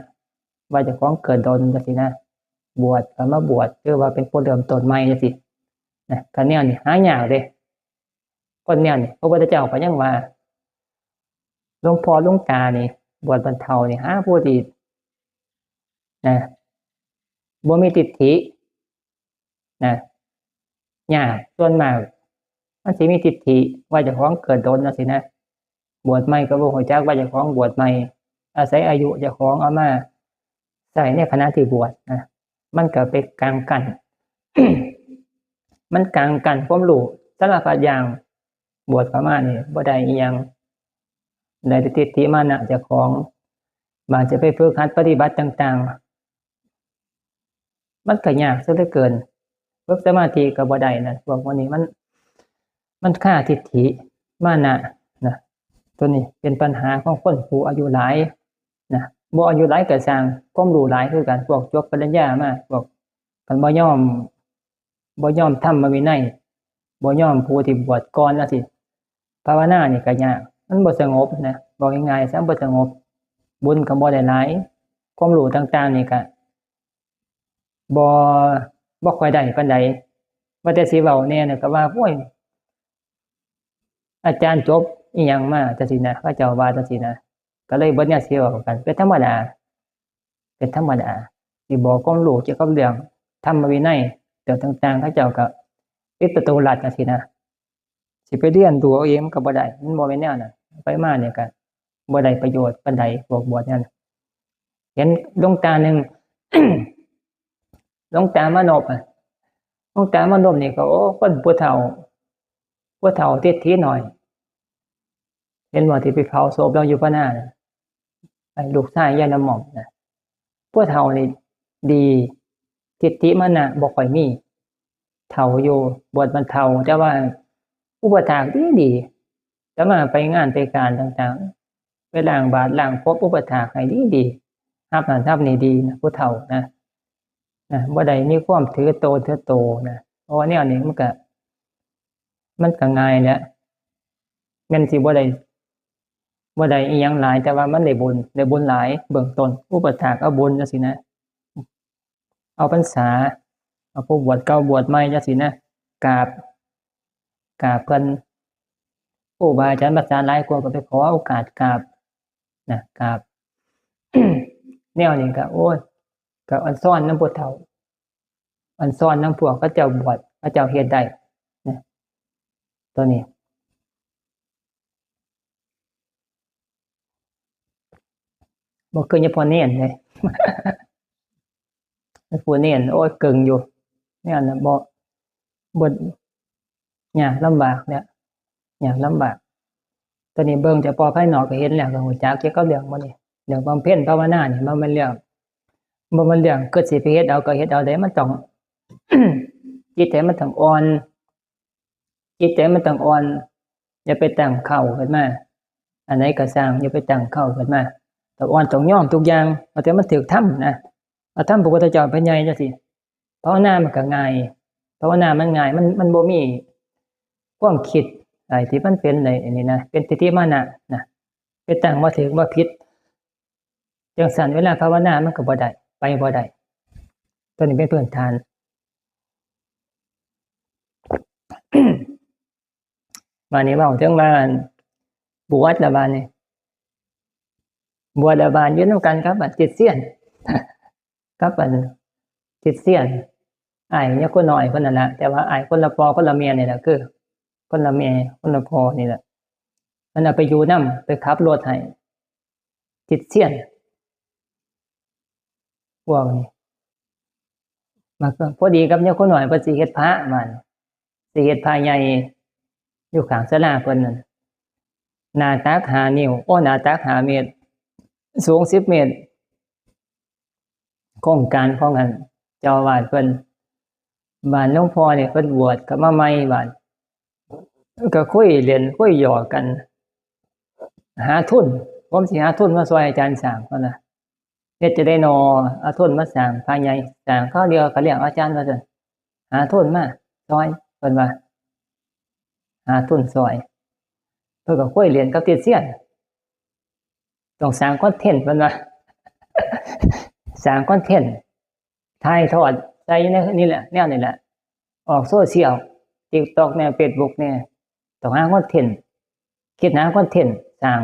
ว่าเจ้าของเกิดดนจังซี่นะ บวชก็มาบวช คือว่าเป็นผู้เริ่มต้นใหม่จังซี่นะ ก็แนวนี้หายากเด้ คนแนวนี้ พระพุทธเจ้าก็ยังว่า หลวงพ่อหลวงตานี่ บวชบรรเทานี่ หาผู้ที่ นะ บ่มีทิฏฐิ นะ ยาก ส่วนมาก มันสิมีทิฏฐิ ว่าเจ้าของเกิดดนจังซี่นะ บวชใหม่ก็บ่ฮู้จักว่าเจ้าของบวชใหม่ อาศัยอายุเจ้าของเอามาใช้ในขณะที่บวชนะ มันก็ไปกางกั้น มันกางกั้นความรู้สารพัดอย่าง บวชเข้ามานี่บ่ได้อิหยัง ได้แต่ทิฏฐิมานะเจ้าของ บาดจะไปฝึกหัดปฏิบัติต่างๆ มันก็ยากซะเหลือเกิน ฝึกสมาธิก็บ่ได้นะ พวกพวกนี้มัน มันคาทิฏฐิมานะนะ ตัวนี้เป็นปัญหาของคนผู้อายุหลายนะ บ่อายุหลายก็ซ่าง ความรู้หลายคือกัน พวกจบปริญญามา พวก คันบ่ยอม บ่ยอมธรรมวินัย บ่ยอมผู้ที่บวชก่อนจังซี่ ภาวนานี่ก็ยาก มันบ่สงบนะ บอกง่ายๆซะ บ่สงบ บุญก็บ่ได้หลาย ความรู้ต่างๆนี่ก็บ่ บ่ค่อยได้ปานใด ว่าแต่สิเว้าแหน่นี่ก็ว่า โอ้ย อาจารย์จบอิหยังมา จังซี่นะ เขาเจ้าว่าจังซี่นะ ก็เลยเบิดแนวสิเว้ากัน เป็นธรรมดา เป็นธรรมดา สิบอกความรู้เกี่ยวกับเรื่องธรรมวินัย เรื่องต่างๆ เขาเจ้าก็ปิดประตูลัดจังซี่นะ สิไปเรียนรู้เอาเองมันก็บ่ได้ มันบ่แม่นแนวนั้น ไปมานี่ก็บ่ได้ประโยชน์ปานใด พวกบวชนั่น เห็นหลวงตาหนึ่ง หลวงตามานพอะ หลวงตามานพนี่ก็ โอ้ คนผู้เฒ่า ผู้เฒ่าทิฏฐิน้อย เห็นบ่ ที่ไปเผาศพลาวอยู่พะนาน่ะ ไอ้ลูกชายยายน้ำหม่อมน่ะ ผู้เฒ่านี่ดี ทิฏฐิมานะบ่ค่อยมี เฒ่าอยู่ บวชบรรเทา แต่ว่าอุปถากดีดี อาตมาไปงานไปการต่างๆ ไปล้างบาตรล้างภพอุปถากให้ดีดี รับนั่นรับนี่ดีนะ ผู้เฒ่านะ นะ บ่ได้มีความถือโตถือโตนะ เพราะว่าแนวนี้มันก็ มันก็ง่ายแหละ แม่นสิบ่ได้ บ่ได้อิหยังหลาย แต่ว่ามันได้บุญ ได้บุญหลาย เบื้องต้น อุปถากเอาบุญจังซี่นะ เอาพรรษา เอาผู้บวชเก่าบวชใหม่จังซี่นะ กราบ กราบเพิ่น ครูบาอาจารย์ภาษาหลายกว่าก็ไปขอโอกาสกราบ นะ กราบ แนวนี้ก็ โอ้ย ก็อ่อนซ้อนนำผู้เฒ่า อ่อนซ้อนนำพวกเขาเจ้าบวช เขาเจ้าเฮ็ดได้ นะ ตัวนี้ บ่คือหลวงพ่อเณรเด้ หลวงพ่อเณร โอ้ย เกิ่งอยู่ เนี่ยนะ บ่ บ่ ยากลำบากเนี่ย ยากลำบาก ตอนนี้เบิ่งแต่พอภายนอกก็เห็นแล้ว ก็รู้จักเกี่ยวกับเรื่องหมดนี่ เรื่องบำเพ็ญภาวนานี่ มันเป็นเรื่อง บ่แม่นเรื่องคือสิไปเฮ็ดเอาก็เฮ็ดเอาได้ มันต้อง จิตใจมันต้องอ่อน จิตใจมันต้องอ่อน อย่าไปตั้งเค้าขึ้นมา อันใดก็ซ่าง อย่าไปตั้งเค้าขึ้นมา ต้องอ่อน ต้องยอมทุกอย่าง เอาแต่มันถืกธรรมนะ เอาธรรมพระพุทธเจ้าเป็นใหญ่จังซี่ ภาวนามันก็ง่าย ภาวนามันง่าย มัน มันบ่มีความคิดอะไรที่มันเป็นในอันนี้นะ เป็นทิฏฐิมานะนะ ไปตั้งว่าถืกว่าผิด จังซั่นเวลาภาวนามันก็บ่ได้ ไปบ่ได้ ตัวนี้เป็นพื้นฐาน บาดนี้เว้าถึงว่าบวชแล้วบาดนี้ บวชแล้วบาดอยู่นำกันครับ อันติดเสี้ยน ครับ อันติดเสี้ยน อ้ายยาคูน้อยเพิ่นนั่นล่ะ แต่ว่าอ้ายคนละพ่อคนละแม่นี่แหละ คือ คนละแม่คนละพ่อนี่แหละ มันเอาไปอยู่นำ ไปขับรถให้ ติดเสี้ยน พวกนี้ มาก็พอดีกับยาคูน้อยเพิ่นสิเฮ็ดพระ บาดนี้ สิเฮ็ดพระใหญ่อยู่ข้างศาลาเพิ่นนั่น หน้าตักห้านิ้ว โอ้ หน้าตักห้าเมตร สูงสิบเมตร โครงการของอันเจ้าอาวาสเพิ่น บาดหลวงพ่อนี่เพิ่นบวชเข้ามาใหม่ บาดก็คุยเล่นคุยหยอกกัน หาทุน ผมสิหาทุนมาซ่อยอาจารย์สร้าง เพิ่นว่า เฮ็ดจั่งใดน้อ เอาทุนมาสร้างพระใหญ่ สร้างคราวเดียวก็เลี้ยงอาจารย์ ว่าซั่น หาทุนมาซ่อย เพิ่นว่า หาทุนซ่อย เพิ่นก็คุยเล่นกับติดเสี้ยน ต้องสร้างคอนเทนต์ เพิ่นว่า สร้างคอนเทนต์ ถ่ายทอดใส่ในนี่แหละ แนวนี่แหละ ออกโซเชียล TikTok แหน่ Facebook แหน่ ต้องหาคอนเทนต์ คิดหาคอนเทนต์สร้าง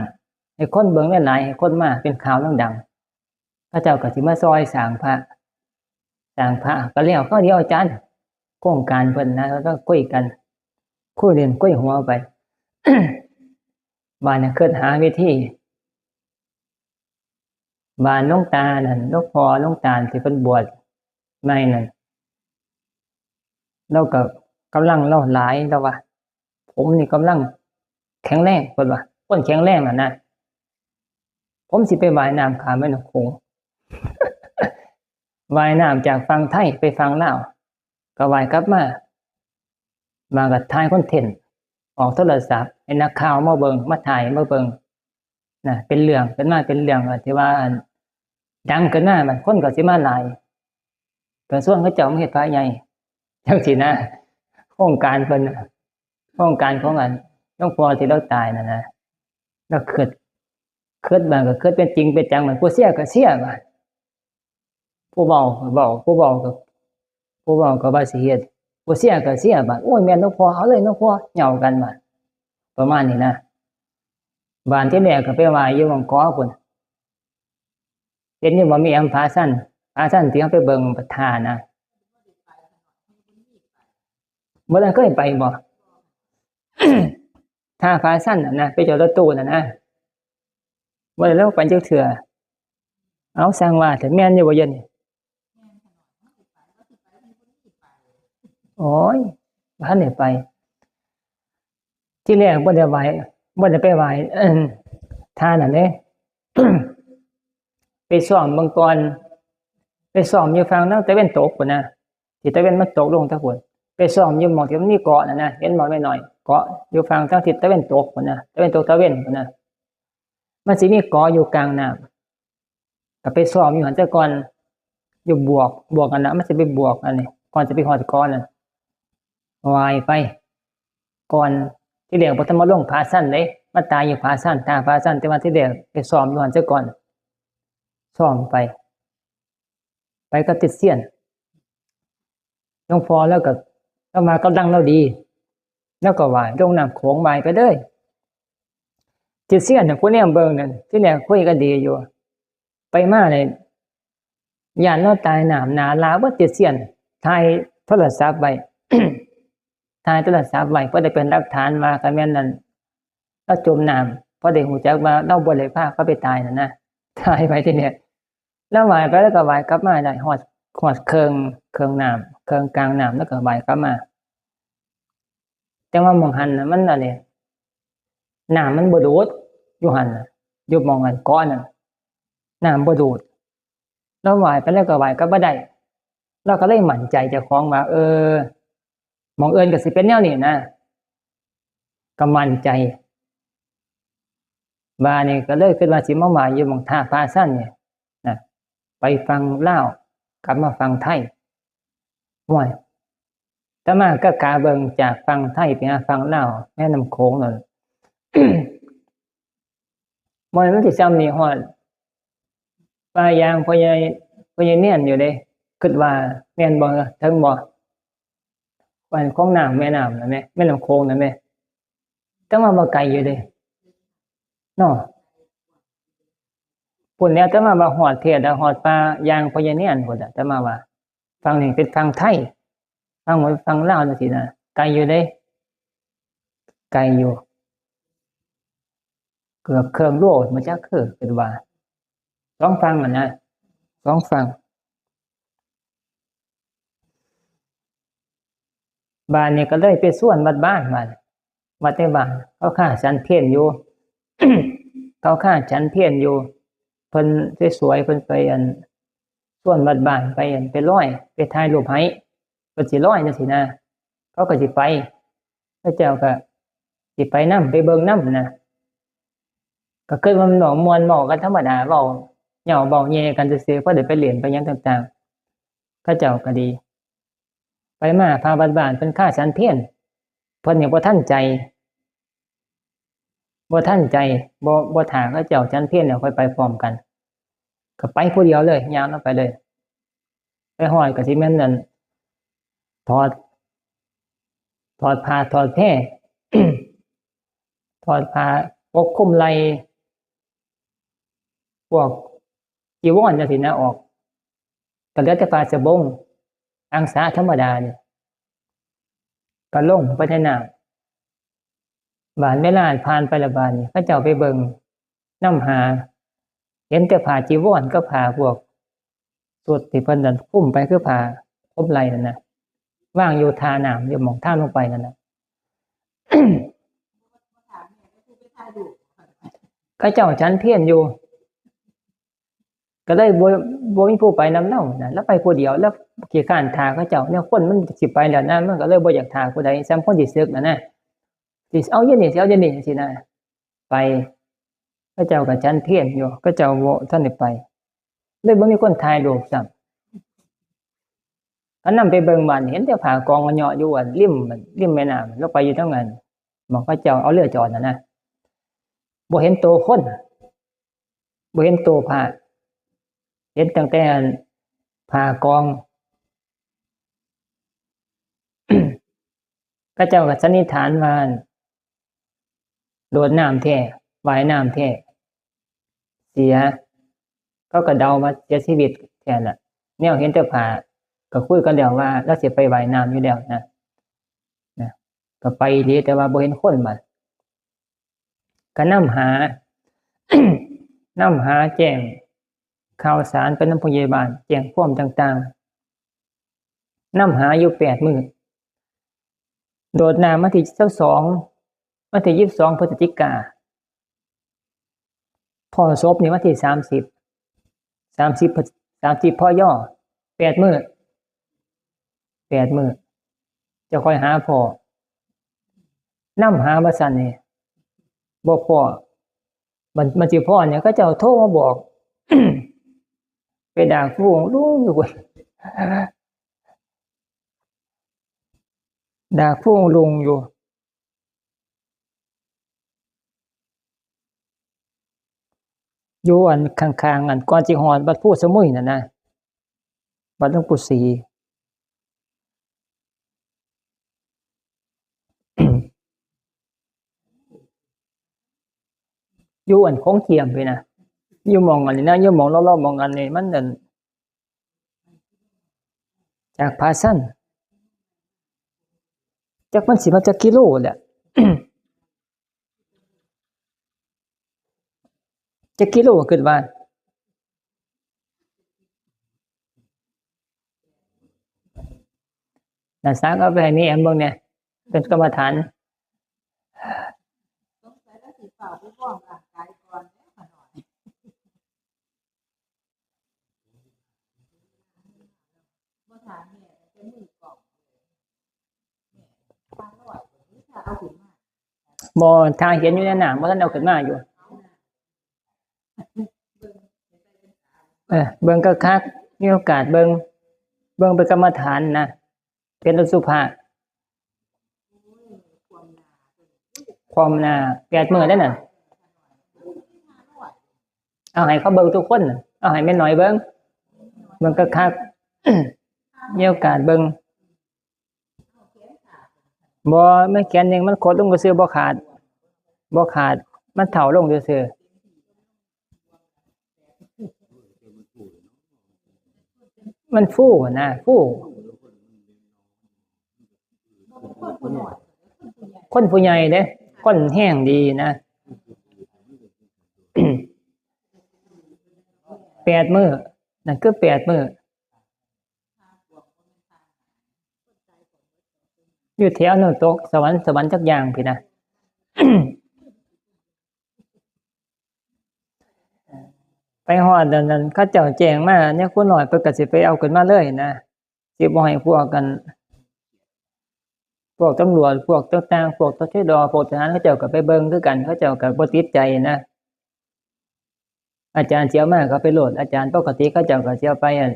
ให้คนเบิ่งหลายๆ ให้คนมาเป็นข่าวดังๆ เขาเจ้าก็สิมาซ่อยสร้างพระ สร้างพระ ก็แล้วคราวเดียวอาจารย์ โครงการเพิ่นนะ แล้วก็คุยกัน คุยเล่นคุยหัวไป บาดนี้คิดหาวิธี บาดหลวงตานั่น หลวงพ่อหลวงตาที่เพิ่นบวชใหม่นั่น ลาวก็กำลังลาวหลาย ลาวว่า ผมนี่กำลังแข็งแรง เพิ่นว่า คนแข็งแรงน่ะนะ ผมสิไปว่ายน้ำข้ามแม่น้ำโขง ว่ายน้ำจากฝั่งไทยไปฝั่งลาว ก็ว่ายกลับมา บาดก็ถ่ายคอนเทนต์ ออกโทรศัพท์ ให้นักข่าวมาเบิ่ง มาถ่าย มาเบิ่ง นะ เป็นเรื่อง เป็นมาเป็นเรื่อง ที่ว่า ดังขึ้นมา บาดคนก็สิมาหลาย ก็ชวนเขาเจ้ามาเฮ็ดพระใหญ่ จังซี้นะ โครงการเพิ่นน่ะ โครงการของอัน หลวงพ่อที่ลาวตายนั่นนะ ลาวคิด คิดบาดก็คิดเป็นจริงเป็นจัง บาดผู้เชื่อก็เชื่อ บาด ผู้เว้าก็เว้า ผู้เว้าก็ ผู้เว้าก็ว่าสิเฮ็ด ผู้เชื่อก็เชื่อ บาด โอ้ย แม่นหลวงพ่อ เอาเลยหลวงพ่อ เหย้ากัน บาด ประมาณนี้นะ บาดที่แรกก็ไปไหว้อยู่หม่องเกาะพุ้น เห็นอยู่บ่ มีแอมผาชัน ผาชันที่เฮาไปเบิ่งพระธาตุนะ บ่ทันเคยไปบ่ ท่าผาชันน่ะนะ ไปจอดรถตู้น่ะนะ บ่ได้ลงไปจักเทื่อ เอา สร้างว่า แต่แม่นอยู่บ่เดี๋ยวนี้ โอ้ย บ่ทันได้ไป ที่แรกบ่ได้ไหว้ บ่ได้ไปไหว้ ท่านั่นเด้ ไปซ้อมเบิ่งก่อน ไปซ้อมอยู่ฝั่งทางตะเว็นตกพุ้นนะ ที่ตะเว็นมันตกลงทางพุ้น ไปซ้อมอยู่หม่องที่มันมีเกาะน่ะนะ เห็นบ่แม่น้อย เกาะอยู่ฝั่งทางทิศตะเว็นตกพุ้นนะ ตะเว็นตกตะเว็นพุ้นนะ มันสิมีเกาะอยู่กลางน้ำ ก็ไปซ้อมอยู่หั่นซะก่อน อยู่บวก บวกอันน่ะ มันสิไปบวกอันนี้ ก่อนจะไปฮอดเกาะนั่น ไหว้ไป ก่อน ที่แรกบ่ทันมาลงผาชันเด้ มาตายอยู่ผาชัน ท่าผาชัน แต่ว่าที่แรกไปซ้อมอยู่หั่นซะก่อน ซ้อมไป ไปกับติดเสี้ยน หลวงพ่อลาวก็ ลาวว่ากำลังลาวดี ลาวก็ว่ายลงน้ำโขง ว่ายไปเลย เจ็ดเซียนน่ะ ผู้แนมเบิ่งนั่น ทีแรกคุยกันดีอยู่ ไปมาเนี่ย ย้านลาวตายน้ำ หน้าลาเบิด เจ็ดเซียน ถ่ายโทรศัพท์ไว้ ถ่ายโทรศัพท์ไว้ เพื่อได้เป็นหลักฐานว่าคันแม่นนั่น ลาวจมน้ำ เพราะได้รู้จักว่าลาวบ่ได้พาเขาไปตายนั่นนะ ถ่ายไว้ทีนี้ ลาวว่ายไป ลาวก็ว่ายกลับมาได้ ฮอด ฮอดเคิ่ง เคิ่งน้ำ เคิ่งกลางน้ำ ลาวก็ว่ายกลับมา แต่ว่าหม่องหั่นน่ะ มันอันนี้ น้ำมันบ่ดูด อยู่หั่นน่ะ อยู่หม่องอันเกาะนั่น น้ำบ่ดูด ลาวว่ายไป ลาวก็ว่ายกลับมาได้ ลาวก็เลยมั่นใจเจ้าของว่า เออ หม่องอื่นก็สิเป็นแนวนี้นะ ก็มั่นใจ บาดนี้ก็เลยคิดว่าสิมาว่ายอยู่หม่องท่าพระซันนี่นะ ไปฝั่งลาว กลับมาฝั่งไทย ห่วย อาตมาก็กะเบิ่งจากฝั่งไทยไปหาฝั่งลาว แม่น้ำโขงนั่น บ่แม่นมันสิส่ำนี่ฮอดป่ายางพ่อใหญ่ พ่อใหญ่เนียนอยู่เด้ คิดว่าแม่นบ่ ถึงบ่ บ้านของน้ำแม่น้ำนั่นแหม แม่น้ำโขงนั่นแหม แต่ว่าบ่ไกลอยู่เด้ เนาะ พู้นแหล้ว แต่ว่าว่าฮอดแท้แล้ว ฮอดป่ายางพ่อใหญ่เนียนพู้นน่ะ แต่ว่าว่า ฝั่งนี้เป็นฝั่งไทย ฝั่งหมดฝั่งลาวจังซี้นะ ไกลอยู่เด้ ไกลอยู่ เกือบเคิ่งโลมาจักคือ คิดว่า สองฝั่งหั่นนะ สองฝั่ง บาดนี้ก็เลยไปชวนวัดบ้าน บาดนี้ วัดในบ้าน เขาค้าฉันเพลอยู่ เขาค้าฉันเพลอยู่ เพิ่นสวยๆ เพิ่นไปอัน ชวนวัดบ้านไปอัน ไปลอย ไปถ่ายรูปให้ เพิ่นสิลอยจังซี้นะ เขาก็สิไป เขาเจ้าก็สิไปนำ ไปเบิ่งนำนะ ก็คิดว่ามันเว้าม่วน เว้ากันธรรมดา เว้าเหยาะเว้าแหย่กันซื่อๆ พอได้ไปเล่นไปหยังต่างๆ เขาเจ้าก็ดี ไปมาพระวัดบ้านเพิ่นค้าฉันเพล เพิ่นยังบ่ทันใจ บ่ทันใจ บ่ บ่ท่าเขาเจ้าฉันเพลแล้วค่อยไปพร้อมกัน ก็ไปผู้เดียวเลย ย่างลงไปเลย ไปฮอดก็สิแม่นนั่น ถอด ถอดผ้าถอดแพร ถอดผ้าปกคลุมไหล่ พวกจีวรจังซี้นะ ออก ก็เหลือแต่ผ้าสบง อังสาธรรมดานี่ ก็ลงไปในน้ำ บาดเวลาผ่านไปแล้ว บาดนี้เขาเจ้าไปเบิ่งนำหา เห็นแต่ผ้าจีวรกับผ้าพวกชุดที่เพิ่นนั่นคลุมไป คือผ้าคลุมไหล่นั่นนะ วางอยู่ท่าน้ำ อยู่หม่องทางลงไปนั่นน่ะ เขาเจ้าฉันเพลอยู่ ก็เลยบ่ บ่มีผู้ไปนำลาวนะ ลาวไปผู้เดียว ลาวขี้คร้านท่าเขาเจ้า แนวคนมันสิไปแล้วนะ มันก็เลยบ่อยากท่าผู้ใด ส่ำคนสิสึกน่ะนะ สิเอาอยู่นี่ สิเอาอยู่นี่จังซี้นะ ไป เขาเจ้าก็ฉันเพลอยู่ เขาเจ้าบ่ทันได้ไป เลยบ่มีคนถ่ายรูปซ้ำ เขานำไปเบิ่ง บาดนี้เห็นแต่ผ้ากองเหยาะอยู่อันริม ริมแม่น้ำ ลงไปอยู่ทางนั้น หม่องเขาเจ้าเอาเรือจอดน่ะนะ บ่เห็นโตคน บ่เห็นโตพระ เห็นตั้งแต่อันผ้ากอง เขาเจ้าก็สันนิษฐานว่า โดดน้ำแท้ ว่ายน้ำแท้ เสีย เขาก็เดาว่าเสียชีวิตแท้ล่ะ แนวเห็นแต่ผ้า ก็คุยกันแล้วว่าลาวสิไปว่ายน้ำอยู่แล้วนะ นะ ก็ไปอีหลี แต่ว่าบ่เห็นคน บาด ก็นำหา นำหาแจ้งข่าวสารไปนำผู้ใหญ่บ้าน แจ้งความต่างๆ นำหาอยู่แปดมื้อ โดดน้ำวันที่ซาวสอง วันที่ยี่สิบสองพฤศจิกา พ้อศพนี่วันที่สามสิบ สามสิบ สามสิบ พย แปดมื้อ แปดมื้อ จะค่อยหาพ้อ นำหาว่าซั่นนี่ บ่พ้อ มัน มันสิพ้อเนี่ย เขาเจ้าโทรมาบอก ไปดากผู้ลุงอยู่ ดากผู้ลุงอยู่ อยู่อันข้างๆ อันก่อนสิฮอดวัดภูสมุยนั่นนะ วัดหลวงปู่ศรี อยู่อันโขงเจียมพี้นะ อยู่หม่องอันนี้นะ อยู่หม่องเลาะๆหม่องอันนี้ มันนั่น จากผาซัน จักมันสิมาจักกิโลแหละ จักกิโลคิดว่า น่ะ ซักเอาไปให้แม่แอมเบิ่งแหน่ เป็นกรรมฐาน สงสัยแล้วสิเฝ้าไปฟ้องร่างกายก่อนแล้วขะหน่อย บ่ถามแม่แต่มือกล่อง แม่ ปลาลอย ถ้าเอาขึ้นมา บ่ ถ้าเห็นอยู่ในน้ำ บ่ทันเอาขึ้นมาอยู่ เออ เบิ่งคักๆ มีโอกาสเบิ่ง เบิ่งเป็นกรรมฐานนะ เป็นอสุภะ ความหน้า แปดมื้อได้น่ะ เอาให้เขาเบิ่งทุกคนน่ะ เอาให้แม่น้อยเบิ่ง เบิ่งคักๆ มีโอกาสเบิ่ง บ่ มันแขนหนึ่งมันขดลงซื่อๆ บ่ขาด บ่ขาด มันเฒ่าลงซื่อๆ มันฟูนะ ฟู คนผู้ใหญ่เด้ คนแฮงดีนะ แปดมื้อ นั่นคือแปดมื้อ อยู่แถวน้ำตกสวรรค์ สวรรค์จักอย่างพี้นะ ไปฮอดอันนั้น เขาเจ้าแจ้งมา เนี่ย ครูน้อยเพิ่นก็สิไปเอาขึ้นมาเลยนะ สิบ่ให้พวกกัน พวกตำรวจ พวกต่างๆ พวก ตชด. พวกทหาร เขาเจ้าก็ไปเบิ่งคือกัน เขาเจ้าก็บ่ติดใจนะ อาจารย์สิเอามาก็ไปโลด อาจารย์ปกติเขาเจ้าก็สิเอาไป อัน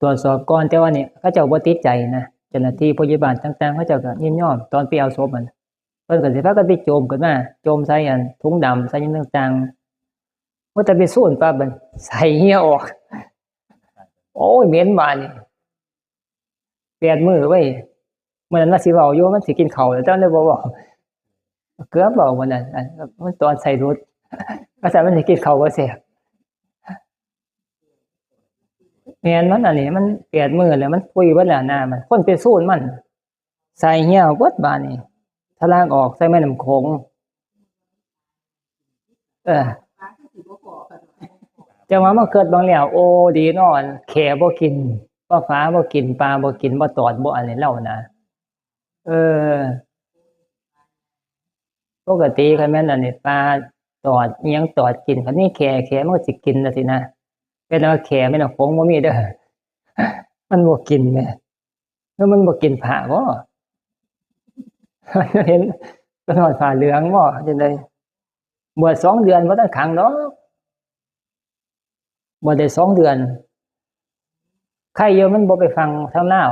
ตรวจสอบก่อน แต่ว่านี่เขาเจ้าบ่ติดใจนะ เจ้าหน้าที่พยาบาลต่างๆ เขาเจ้าก็ยินยอม ตอนไปเอาศพมัน เพิ่นก็สิพากันไปโจมขึ้นมา โจมใส่อันถุงดำ ใส่หยังต่างๆ ว่าแต่ไปสูนปั๊บมันใส่เหี่ยออก โอ้ย เหม็นบาดนี่ แปดมื้อเว้ย มื้อนั้นว่าสิเว้าอยู่ มันสิกินข้าวแล้ว แต่มันเลยบ่เว้า เกือบเว้ามื้อนั้น อัน มันตอนใส่หลุด ว่าซั่นมันสิกินข้าวบ่แซ่บ แม่นมันอันนี้ มันแปดมื้อแล้ว มันปุยเบิดแล้วนะ มันคนไปสูนมัน ใส่เหี่ยวเบิดบาดนี่ ทะลักออกใส่แม่น้ำโขง เออ จังว่ามาคิดเบิ่งแล้ว โอ้ ดีเนาะ แข้บ่กิน ปลาฝาบ่กิน ปลาบ่กิน บ่ตอด บ่อันนี้เลานะ เออ ปกติคันแม่นอันนี้ ปลาตอด อิหยังตอดกิน คันมีแข้ แข้มันก็สิกินน่ะสินะ เป็นว่าแข้แม่น้ำโขงบ่มีเด้อ มันบ่กินแหม แล้วมันบ่กินผ้าบ่ เห็น ก็นอนผ้าเหลืองบ่ จังใด บวชสองเดือนบ่ทันขังดอก บวชได้สองเดือน ไคอยู่ มันบ่ไปฟังทางลาว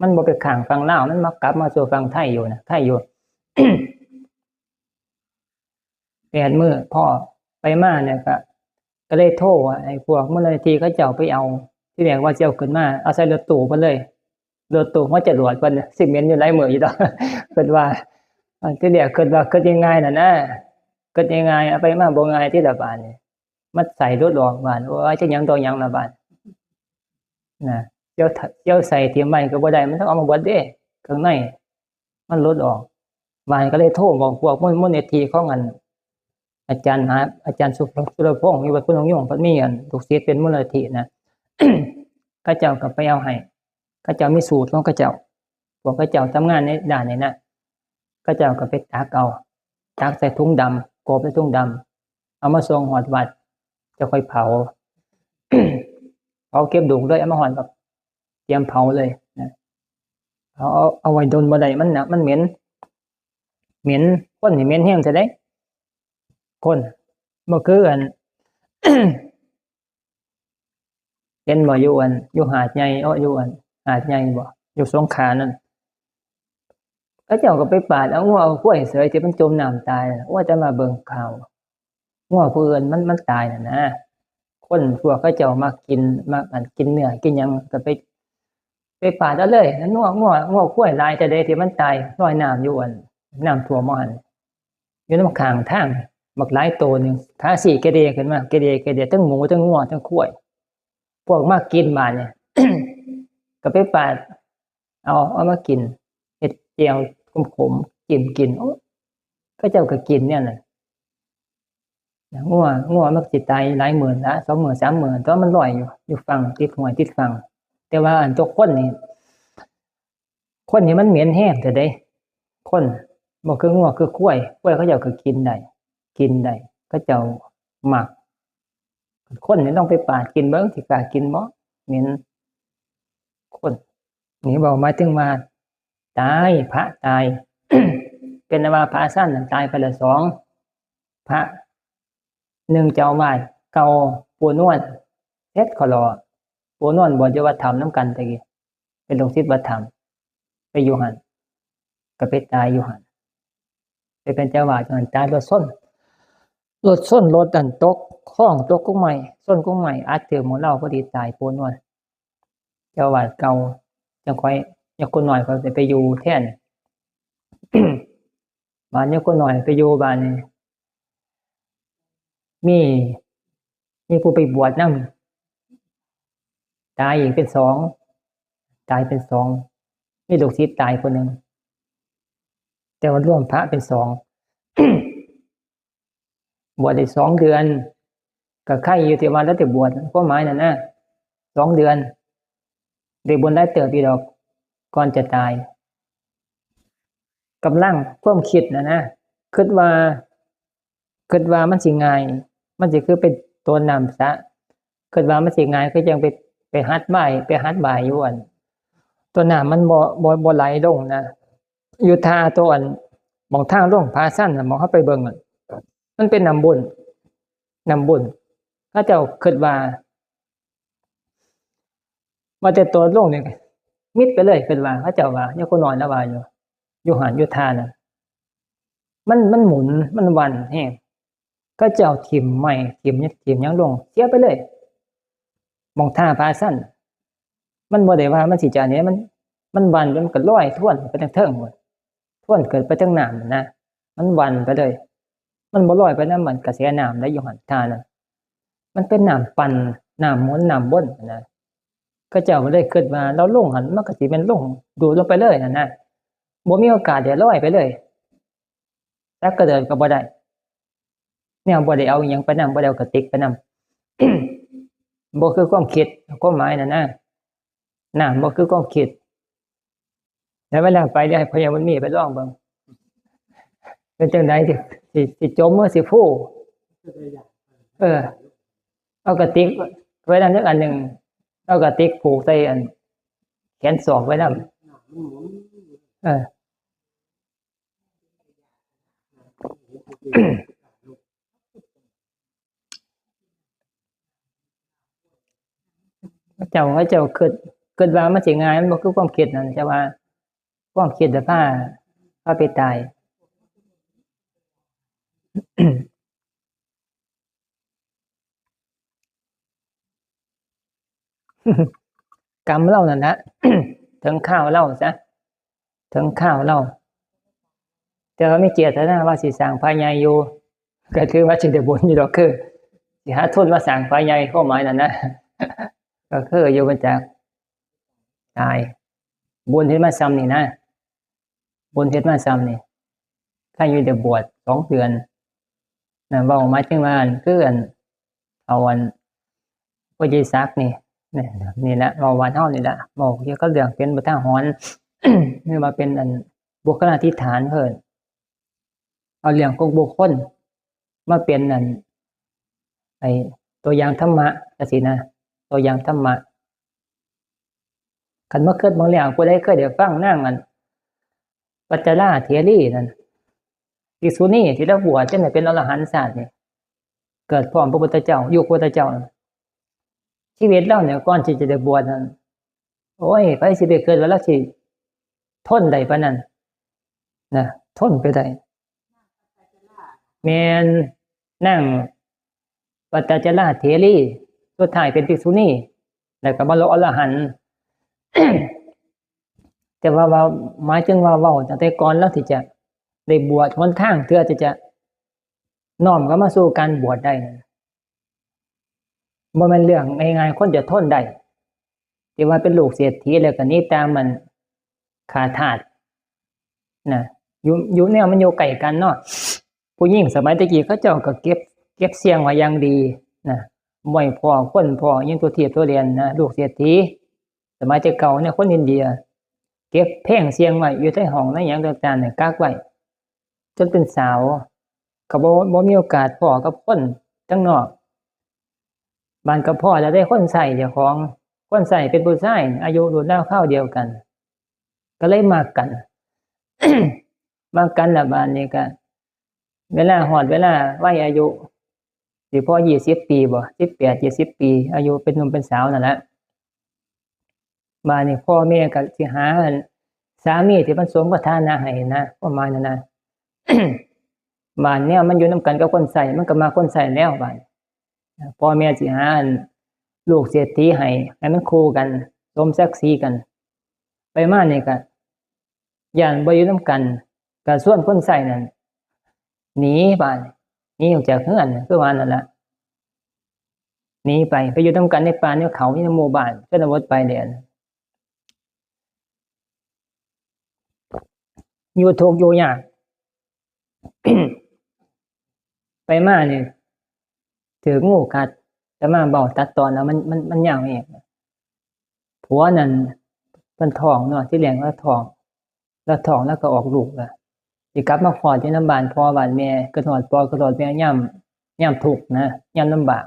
มันบ่ไปข้างฟังลาว มันมากลับมาสู่ฟังไทยอยู่นะ ไคอยู่ แปดมื้อ พ่อไปมาเนี่ยก็ ก็เลยโทรให้พวกมูลนิธิเขาเจ้าไปเอา ทีแรกว่าสิเอาขึ้นมา เอาใส่รถตู้ไปเลย รถตู้หัวจรวดเพิ่นน่ะ สิเหม็นอยู่หลายมื้ออยู่ดอก คิดว่า อันที่แรกคิดว่า คิดง่ายๆน่ะนะ คิดง่ายๆ เอาไปมาบ่ง่ายที่ละบาดนี่ มันใส่รถออกบาด โอ้ย จะหยังต่อหยังละบาดนะ เดี๋ยว เดี๋ยวใส่ถิ่มไว้ก็บ่ได้ มันต้องเอามาเบิดเด้ เครื่องใน มันหลุดออก บาดก็เลยโทรบอกพวกมูล มูลนิธิของอัน อาจารย์หา อาจารย์สุร สุรพงษ์ อยู่วัดพุทธงยง เพิ่นมีอันลูกศิษย์เป็นมูลนิธินะ เขาเจ้าก็ไปเอาให้ เขาเจ้ามีสูตรของเขาเจ้า พวกเขาเจ้าทำงานในด้านนี้นะ เขาเจ้าก็ไปตักเอา ตักใส่ถุงดำ โกบใส่ถุงดำ เอามาส่งฮอดวัด จะค่อยเผา เผาเก็บดูกเลย เอามาฮอดก็เตรียมเผาเลยนะ เอา เอา เอาไว้ดนบ่ได้ มันหนัก มันเหม็น เหม็น คนนี่เหม็นแฮงแท้เด้ คน บ่คืออัน เห็นบ่ อยู่อัน อยู่หาดใหญ่ เอ้อ อยู่อัน หาดใหญ่บ่ อยู่สงขลานั่น เขาเจ้าก็ไปปาดเอางัวเอาควายเสยที่มันจมน้ำตายน่ะ ว่าแต่มาเบิ่งข่าว งัวผู้อื่นมัน มันตายน่ะนะ คนพวกเขาเจ้ามักกิน มักอันกินเนื้อกินหยัง ก็ไป ไปปาดเอาเลย งัว งัว งัวควายหลายแต่ใดที่มันตายลอยน้ำอยู่อัน น้ำท่วมบ่หั่น อยู่นำข้างทาง บักหลายตัวหนึ่ง ขาสี่กระเดขึ้นมา กระเดกระเด ทั้งหมู ทั้งงัว ทั้งควาย พวกมากินบาดเนี่ย ก็ไปปาด เอา เอามากิน เฮ็ดแจ่วขมๆ จิ้มกิน โอ้ เขาเจ้าก็กินเนี่ยน่ะ งัว งัวมันก็สิตายหลายหมื่นละ สองหมื่น สามหมื่น แต่ว่ามันลอยอยู่ อยู่ฝั่ง ติดห้วย ติดฝั่ง แต่ว่าอันตัวคนนี่ คนนี่มันเหม็นแฮงแท้เด้ คน บ่คืองัวคือควาย ควายเขาเจ้าก็กินได้ กินได้ เขาเจ้ามัก คนนี่ต้องไปปาดกินเบิ่ง สิกล้ากินบ่ เหม็น คน นี่เว้าหมายถึงว่า ตาย พระตาย เป็นว่าพระอาจารย์นั่นตายไปแล้วสอง พระ หนึ่งเจ้าอาวาสเก่า ปู่นวล เฮ็ดขอรอ ปู่นวลบวชอยู่วัดถ้ำนำกันแต่กี้ เป็นลูกศิษย์วัดถ้ำ ไปอยู่หั่น ก็ไปตายอยู่หั่น ไปเป็นเจ้าอาวาสอยู่หั่น ตายรถชน รถชน รถอันตกคลอง ตกกกไม้ ชนกกไม้ อัดถืกหม้องเหล้า พอดีตาย ปู่นวล เจ้าอาวาสเก่า จั่งค่อย ยาคุณน้อยเขาสิไปอยู่แทน บาดยาคุณน้อยไปอยู่บาดนี่ มี มีผู้ไปบวชนำ ตายอีกเป็นสอง ตายเป็นสอง มีลูกศิษย์ตายคนหนึ่ง แต่ว่ารวมพระเป็นสอง บวชได้สองเดือน ก็ไคอยู่ที่ว่าลาวได้บวช ความหมายนั่นนะ สองเดือน ได้บุญหลายเติบอยู่ดอก ก่อนจะตาย กำลังความคิดน่ะนะ คิดว่า คิดว่ามันสิง่าย มันสิคือเป็นต้นน้ำสระ คิดว่ามันสิง่าย คือจั่งไป ไปหัดว่าย ไปหัดว่ายอยู่อัน ต้นน้ำมันบ่ บ่ บ่ไหลลงนะ อยู่ท่าตัวอัน หม่องทางลงผาชันน่ะ หม่องเฮาไปเบิ่งอะ มันเป็นน้ำบุญ น้ำบุญ เขาเจ้าคิดว่า ว่าแต่ตัวลงนี่ มิดไปเลย คิดว่า เขาเจ้าว่า ยาคุณน้อยลาวว่าอยู่ อยู่หั่นอยู่ท่าน่ะ มัน มันหมุน มันหวั่นแฮง เขาเจ้าถิ่มไม้ ถิ่มหยัง ถิ่มหยังลง เสียไปเลย หม่องท่าผาชัน มันบ่ได้ว่ามันสิจะเนี่ย มัน มันหวั่น มันก็ลอยทวนไปทางเทิงหมด ทวนขึ้นไปทางน้ำนั่นนะ มันหวั่นไปเลย มันบ่ลอยไปนำมันกระแสน้ำได้อยู่หั่นท่านั้น มันเป็นน้ำปั่น น้ำหมุน น้ำวนนะ เขาเจ้าก็เลยคิดว่าลาวลงหั่น มันก็สิแม่นลง ดูดลงไปเลยนั่นนะ บ่มีโอกาสได้ลอยไปเลย จักกระเดินก็บ่ได้ แนวบ่ได้เอาอิหยังไปนำ บ่ได้เอากระติกไปนำ บ่คือความคิด ความหมายนั่นนะ น้ำบ่คือความคิด แล้วเวลาไปเดี๋ยวให้พ่อใหญ่บุญมีไปลองเบิ่ง เป็นจั่งใด๋ สิ สิ สิจมบ่สิฟู เออ เอากระติกไว้นำจักอันหนึ่ง เอากระติกผูกใส่อัน แขนสอกไว้นำ เออ เขาเจ้า เขาเจ้าคิด คิดว่ามันสิง่าย มันบ่คือความคิดนั่น แต่ว่าความคิดน่ะพา พาไปตาย กรรมลาวนั่นละ ถึงคราวลาวซะ ถึงคราวลาว แต่ว่ามีเจตนาว่าสิสร้างพระใหญ่อยู่ ก็ถือว่าสิได้บุญอยู่ดอก คือ สิหาทุนมาสร้างพระใหญ่ ความหมายนั่นนะ ก็คืออยู่มาจากตาย บุญเฮ็ดมาส่ำนี่นะ บุญเฮ็ดมาส่ำนี่ ไคอยู่ได้บวชสองเดือนนะ เว้าหมายถึงว่า อัน คือ อัน เอา อัน พ่อใหญ่ศักดิ์นี่ นี่ นี่แหละ เว้าบ้านเฮานี่แหละ เว้าเกี่ยวกับเรื่องเป็นอุทาหรณ์ หรือว่าเป็น อัน บุคลาธิฐานเพิ่น เอาเรื่องของบุคคลมาเป็น อัน ไอ้ ตัวอย่างธรรมะจั่งซี้นะ ตัวอย่างธรรมะ คันมาคิดเบิ่งแล้ว ผู้ใดเคยได้ฟังนาง อัน ปัจจาราเถรีนั่น ภิกษุณีที่ลาวบวชจนได้เป็นอรหันต์ชาตินี่ เกิดพร้อมพระพุทธเจ้า ยุคพระพุทธเจ้านั่น ชีวิตลาวเนี่ย ก่อนที่จะได้บวชนั่น โอ้ย ไผสิไปคิดว่าลาวสิทนได้ปานนั้นนะ ทนไปได้ แม่นนางปัจจาราเถรี สุดท้ายเป็นภิกษุณี แล้วก็บรรลุอรหันต์ แต่ว่า ว่า หมายถึงว่าเว้าตั้งแต่ก่อนลาวที่จะได้บวช หนทางเพื่อที่จะ น้อมเข้ามาสู่การบวชได้นั่น บ่แม่นเรื่องง่ายๆ คนจะทนได้ ที่ว่าเป็นลูกเศรษฐีแล้วก็หนีตามมันข้าทาสนะ อยู่ อยู่แนวมันอยู่ใกล้กันเนาะ ผู้หญิงสมัยตะกี้เขาเจ้าก็เก็บ เก็บเสี่ยงไว้อย่างดีนะ บ่ให้พ้อคนพ้อหยังทั่วทีปทั่วแดนนะ ลูกเศรษฐี สมัยแต่เก่าเนี่ยคนอินเดีย เก็บแพ่งเสี่ยงไว้อยู่ในห้องในหยังต่างๆเนี่ยกักไว้ จนเป็นสาว เขาบ่ บ่มีโอกาสพ้อกับคนทางนอก บาดก็พ้อแล้วได้คนใช้เจ้าของ คนใช้เป็นผู้ชาย อายุรุ่นราวคราวเดียวกัน ก็เลยมักกัน มักกันแล้วบาดนี้ก็ เวลาฮอดเวลาวัยอายุ สิพอยี่สิบปีบ่ สิบแปด ยี่สิบปี อายุเป็นหนุ่มเป็นสาวนั่นแหละ บาดนี้พ่อแม่ก็สิหาอันสามีที่มันสมกับฐานะให้นะ ประมาณนั้นนะ บาดแนวมันอยู่นำกันกับคนใช้ มันก็มักคนใช้แล้วบาด พ่อแม่สิหาอันลูกเศรษฐีให้ ให้มันคู่กัน สมศักดิ์ศรีกัน ไปมานี่ก็ ย้านบ่อยู่นำกัน ก็ชวนคนใช้นั่นหนีบาด หนีออกจากเฮือน คือว่านั่นล่ะ หนีไป ไปอยู่นำกันในป่าในเขา อยู่ในหมู่บ้านชนบทไปแล้ว อยู่ทุกข์อยู่ยาก ไปมานี่ ถืกงูกัด แต่มาเว้าตัดตอนแล้วมัน มัน มันยาวแฮง ผัวนั่นเพิ่นท้องเนาะ ทีแรกลาวท้อง ลาวท้องลาวก็ออกลูกล่ะ สิกลับมาคลอดอยู่นำบ้านพ่อบ้านแม่ คิดฮอดพ่อคิดฮอดแม่ยาม ยามทุกข์นะ ยามลำบาก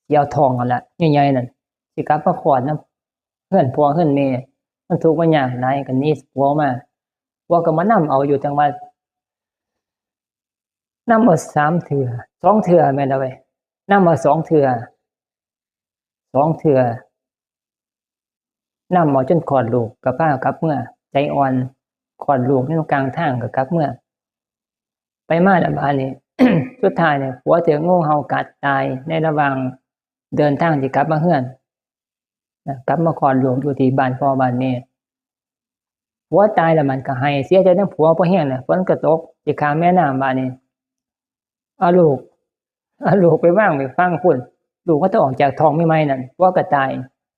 สิเอาท้องนั่นล่ะ ใหญ่ๆ นั่น สิกลับมาคลอดนำเฮือนพ่อเฮือนแม่ มันทุกข์มันยากหลาย ก็หนีผัวมา ผัวก็มานำเอาอยู่จังหวัด นำเอาสามเทื่อ สองเทื่อแม่นแล้วเว้ย นำเอาสองเทื่อ สองเทื่อ นำเอาจนคลอดลูก ก็พากลับเมือ ใจอ่อน คลอดลูกอยู่กลางทางก็กลับเมือ ไปมาแล้วบาดนี้ สุดท้ายเนี่ย ผัวถืกงูเห่ากัดตายในระหว่างเดินทางสิกลับมาเฮือน นะ กลับมาคลอดลูกอยู่ที่บ้านพ่อบ้านแม่ ผัวตายแล้วมันก็ไห้เสียใจนำผัวพอแฮงน่ะ ฝนก็ตก สิข้ามแม่น้ำบาดนี้ เอาลูก เอาลูกไปวางไว้ฝั่งพุ้น ลูกก็ต้องออกจากท้องใหม่ๆ นั่น ผัวก็ตาย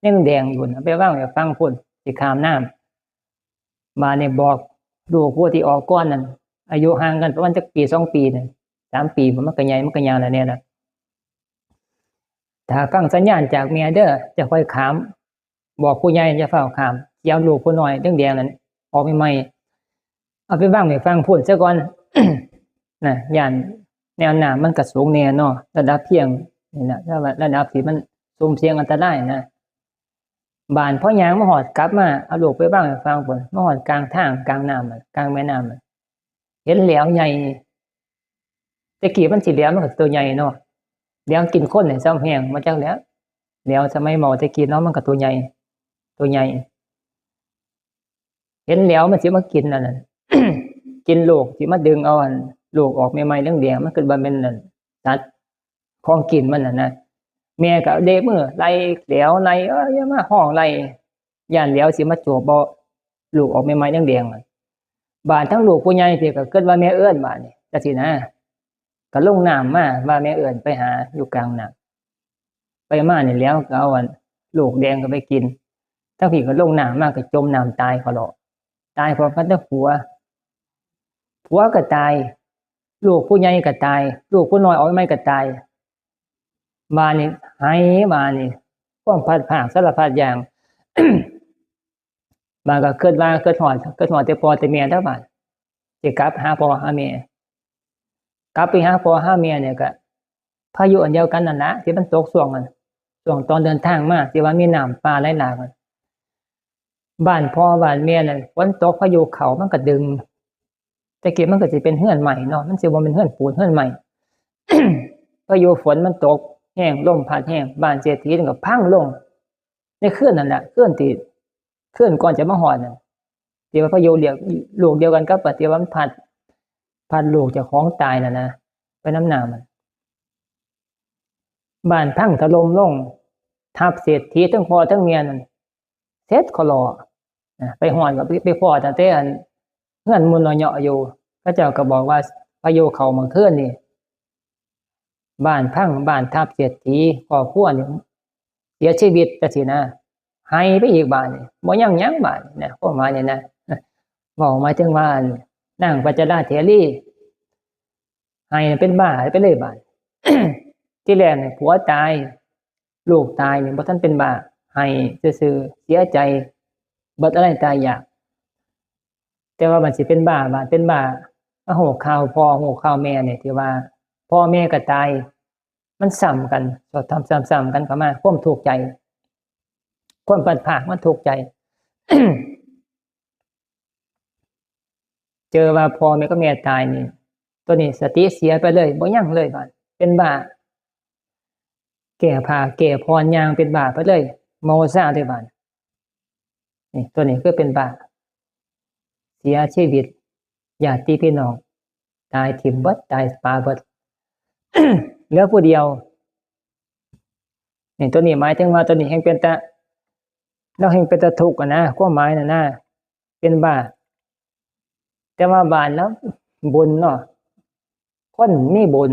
ยังแดงอยู่น่ะ ไปวางไว้ฝั่งพุ้น สิข้ามน้ำ บาดนี้บอกลูกผู้ที่ออกก่อนนั่น อายุห่างกันประมาณจักปีสองปีน่ะ สามปี มันก็ใหญ่ มันก็ยาวแล้วเนี่ยนะ ถ้าฟังสัญญาณจากแม่เด้อ จะค่อยข้าม บอกผู้ใหญ่อย่าฟ้าวข้าม สิเอาลูกผู้น้อยแดงๆ นั่นออกใหม่ๆ เอาไปวางไว้ฝั่งพุ้นซะก่อน นะ ย้านแนวน้ำมันก็สูงแน่เนาะ ระดับเพียงนี่แหละ ระดับที่มันซุ่มเสี่ยงอันตรายนะ บาดพอย่างมาฮอดกลับมา เอาลูกไปวางไว้ฝั่งพุ้น มาฮอดกลางทาง กลางน้ำอะ กลางแม่น้ำอะ เห็นแหลวใหญ่ แต่กี้มันสิแหลวมันก็ตัวใหญ่เนาะ แหลวกินคนนี่ซ้ำแฮง มาจักแหลว แหลวสมัยเมาแต่กี้เนาะ มันก็ตัวใหญ่ ตัวใหญ่ เห็นแหลวมันสิมากินอันนั้น กินลูก สิมาดึงเอาอันลูกออกใหม่ๆ แดงๆ มันคิดว่าแม่นอันสัตว์ของกินมันน่ะนะ แม่ก็เอาเล็บมือไล่แหลวไล่ เอ้ย อย่ามาฮ้องไล่ ย้านแหลวสิมาจวบเอาลูกออกใหม่ๆ แดงๆ อะ บาดทั้งลูกผู้ใหญ่ที่ก็คิดว่าแม่เอิ้นบาดนี้ จังซี้นะ ก็ลงน้ำมา ว่าแม่เอิ้นไปหาอยู่กลางน้ำ ไปมานี่แหลวก็เอาอันลูกแดงก็ไปกิน ทั้งพี้ก็ลงน้ำมาก็จมน้ำตายเขาเลาะ ตายพร้อมกันกับผัว ผัวก็ตาย ลูกผู้ใหญ่ก็ตาย ลูกผู้น้อยออกใหม่ก็ตาย บาดนี้ไห้ บาดนี้ความพลัดพรากสารพัดอย่าง บาดก็คิดว่า คิดฮอด คิดฮอดแต่พ่อแต่แม่เด้อบาด สิกลับหาพ่อหาแม่ กลับไปหาพ่อหาแม่เนี่ยก็ พายุอันเดียวกันนั่นล่ะ ที่มันตกช่วงนั้น ช่วงตอนเดินทางมา ที่ว่ามีน้ำป่าไหลหลากอะ บ้านพ่อบ้านแม่นั่น ฝนตกพายุเข้ามันก็ดึง แต่กี้มันก็สิเป็นเฮือนไม้เนาะ มันสิบ่แม่นเฮือนปูน เฮือนไม้ พายุฝนมันตกแฮง ลมพัดแฮง บ้านเศรษฐีนั่นก็พังลง ในคืนนั่นแหละ คืนที่ คืนก่อนจะมาฮอดนั่น ที่ว่าพายุเดียว ลูกเดียวกันกับที่ว่ามันพัด พัดลูกเจ้าของตายน่ะนะ ไปนำน้ำมัน บ้านพังถล่มลง ทับเศรษฐีทั้งพ่อทั้งแม่นั่น เสร็จเขาลอ นะ ไปฮอดก็ไป ไปพ้อตั้งแต่อันเฮือนมุนเนาะอยู่ เขาเจ้าก็บอกว่าพายุเข้าเมื่อคืนนี่ บ้านพัง บ้านทับเศรษฐี ครอบครัวนี่เสียชีวิตจังซี้นะ ไห้ไปอีกบาดนี่ บ่ยังหยังบาดนี่นะ ความหมายนี่นะ เว้าหมายถึงว่า นางปัจจราเถรี ไห้เป็นบ้าไปเลยบาด ที่แรกนี่ผัวตาย ลูกตายนี่บ่ทันเป็นบ้า ไห้ซื่อๆ เสียใจ เบิดอะไรตายอยาก แต่ว่ามันสิเป็นบ้า บาดเป็นบ้า มาฮู้ข่าวพ่อ ฮู้ข่าวแม่นี่ ที่ว่าพ่อแม่ก็ตาย มันซ้ำกัน ซ้ำๆๆ กันเข้ามา ความทุกข์ใจ ความพลัดพราก มันทุกข์ใจ เจอว่าพ่อแม่กับแม่ตายนี่ ตัวนี้สติเสียไปเลย บ่ยังเลยบาด เป็นบ้า แก้ผ้า แก้ผ่อน ย่างเป็นบ้าไปเลย เมาซ่าเลยบาด นี่ ตัวนี้คือเป็นบ้า เสียชีวิต ญาติพี่น้อง ตายถิ่มเบิด ตายปาเบิด เหลือผู้เดียว นี่ ตัวนี้หมายถึงว่าตัวนี้แฮ่งเป็นตา ลาวแฮ่งเป็นตาทุกข์อะนะ ความหมายน่ะนะ เป็นบ้า แต่ว่าบาดแล้วบุญเนาะ คนมีบุญ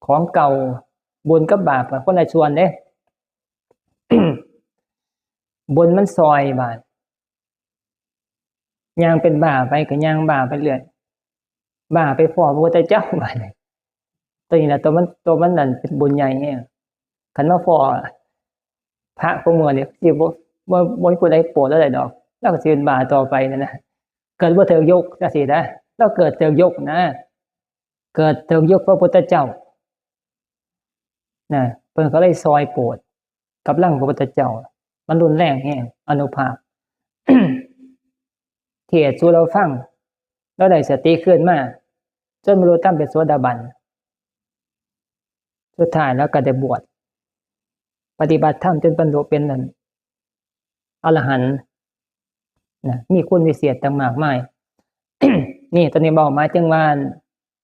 ของเก่า บุญกับบาปอะคนละส่วนเด้ บุญมันซ่อยบาด ย่างเป็นบ้าไปก็ย่างบ้าไปเรื่อย บ้าไปพ้อพระพุทธเจ้าบาดนี่ ตัวนี้นะ ตัวมัน ตัวมันนั่นเป็นบุญใหญ่แฮง คันมาพ้อพระผู้มื้อนี่ สิบ่ บ่ บ่มีผู้ใดโปรดลาวได้ดอก ลาวก็สิเป็นบ้าต่อไปนั่นนะ เกิดบ่ถืกยุคจังซี้นะ ลาวเกิดถืกยุคนะ เกิดถืกยุคพระพุทธเจ้า นะ เพิ่นก็เลยซ่อยโปรด กำลังพระพุทธเจ้า มันรุนแรงแฮง อานุภาพ เทศน์สู่ลาวฟัง ลาวได้สติคืนมา จนบรรลุธรรมเป็นโสดาบัน สุดท้ายลาวก็ได้บวช ปฏิบัติธรรมจนบรรลุเป็นนั่น อรหันต์ นะ มีคุณวิเศษตั้งมากมาย นี่ ตัวนี้เว้าหมายถึงว่า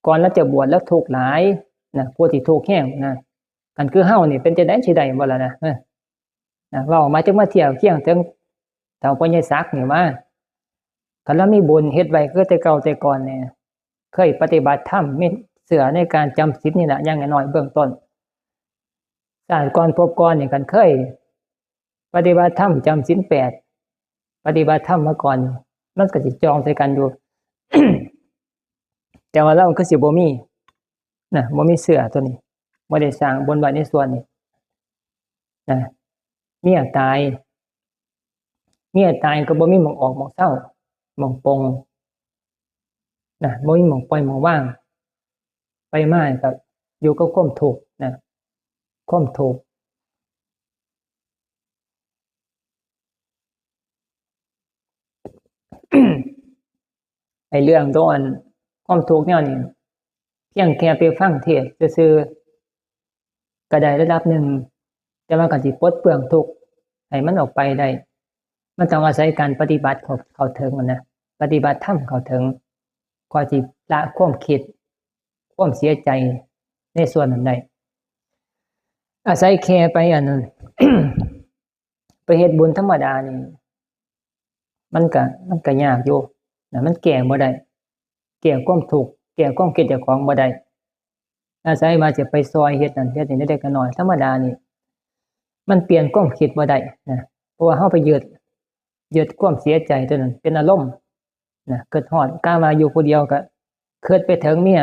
ก่อนลาวจะบวชลาวทุกข์หลาย นะ ผู้ที่ทุกข์แฮงนะ คันคือเฮานี่เป็นจั่งใดสิได้บ่ล่ะนะ เออ นะ เว้าหมายถึงมาเทียบเคียงถึงเฒ่าพ่อใหญ่ศักดิ์นี่ว่า คันลาวมีบุญเฮ็ดไว้คือแต่เก่าแต่ก่อนนี่ เคยปฏิบัติธรรม มีเชื่อในการจำศีลนี่ล่ะ อย่างน้อยๆ เบื้องต้น ชาติก่อนภพก่อนนี่ คันเคยปฏิบัติธรรม จำศีลแปด ปฏิบัติธรรมมาก่อน มันก็สิจ่องใส่กันอยู่ แต่ว่าลาวคือสิบ่มี นะ บ่มีเชื่อตัวนี้ บ่ได้สร้างบุญไว้ในส่วนนี้ นะ เมียตาย เมียตายก็บ่มีหม่องออกหม่องเซา หม่องปลง นะ บ่มีหม่องปล่อยหม่องวาง ไปมาก็อยู่กับความทุกข์นะ ความทุกข์ ไอ้เรื่องตัวอันความทุกข์แนวนี้ เพียงแค่ไปฟังเทศน์ซื่อๆ ก็ได้ระดับหนึ่ง แต่ว่าก็สิปลดเปลื้องทุกข์ให้มันออกไปได้ มันต้องอาศัยการปฏิบัติเข้า เข้าถึงนั่นนะ ปฏิบัติธรรมเข้าถึง ก็สิละความคิด ความเสียใจในส่วนนั้นได้ อาศัยแค่ไปอันนั้น ไปเฮ็ดบุญธรรมดานี่ มันก็ มันก็ยากอยู่นะ มันแก้บ่ได้ แก้ความทุกข์ แก้ความคิดเจ้าของบ่ได้ อาศัยว่าจะไปซ่อยเฮ็ดนั่นเฮ็ดนี่เล็กๆน้อยๆ ธรรมดานี่ มันเปลี่ยนความคิดบ่ได้นะ เพราะว่าเฮาไปยึด ยึดความเสียใจตัวนั้นเป็นอารมณ์นะ คิดฮอด กะว่าอยู่ผู้เดียวก็คิดไปถึงเมีย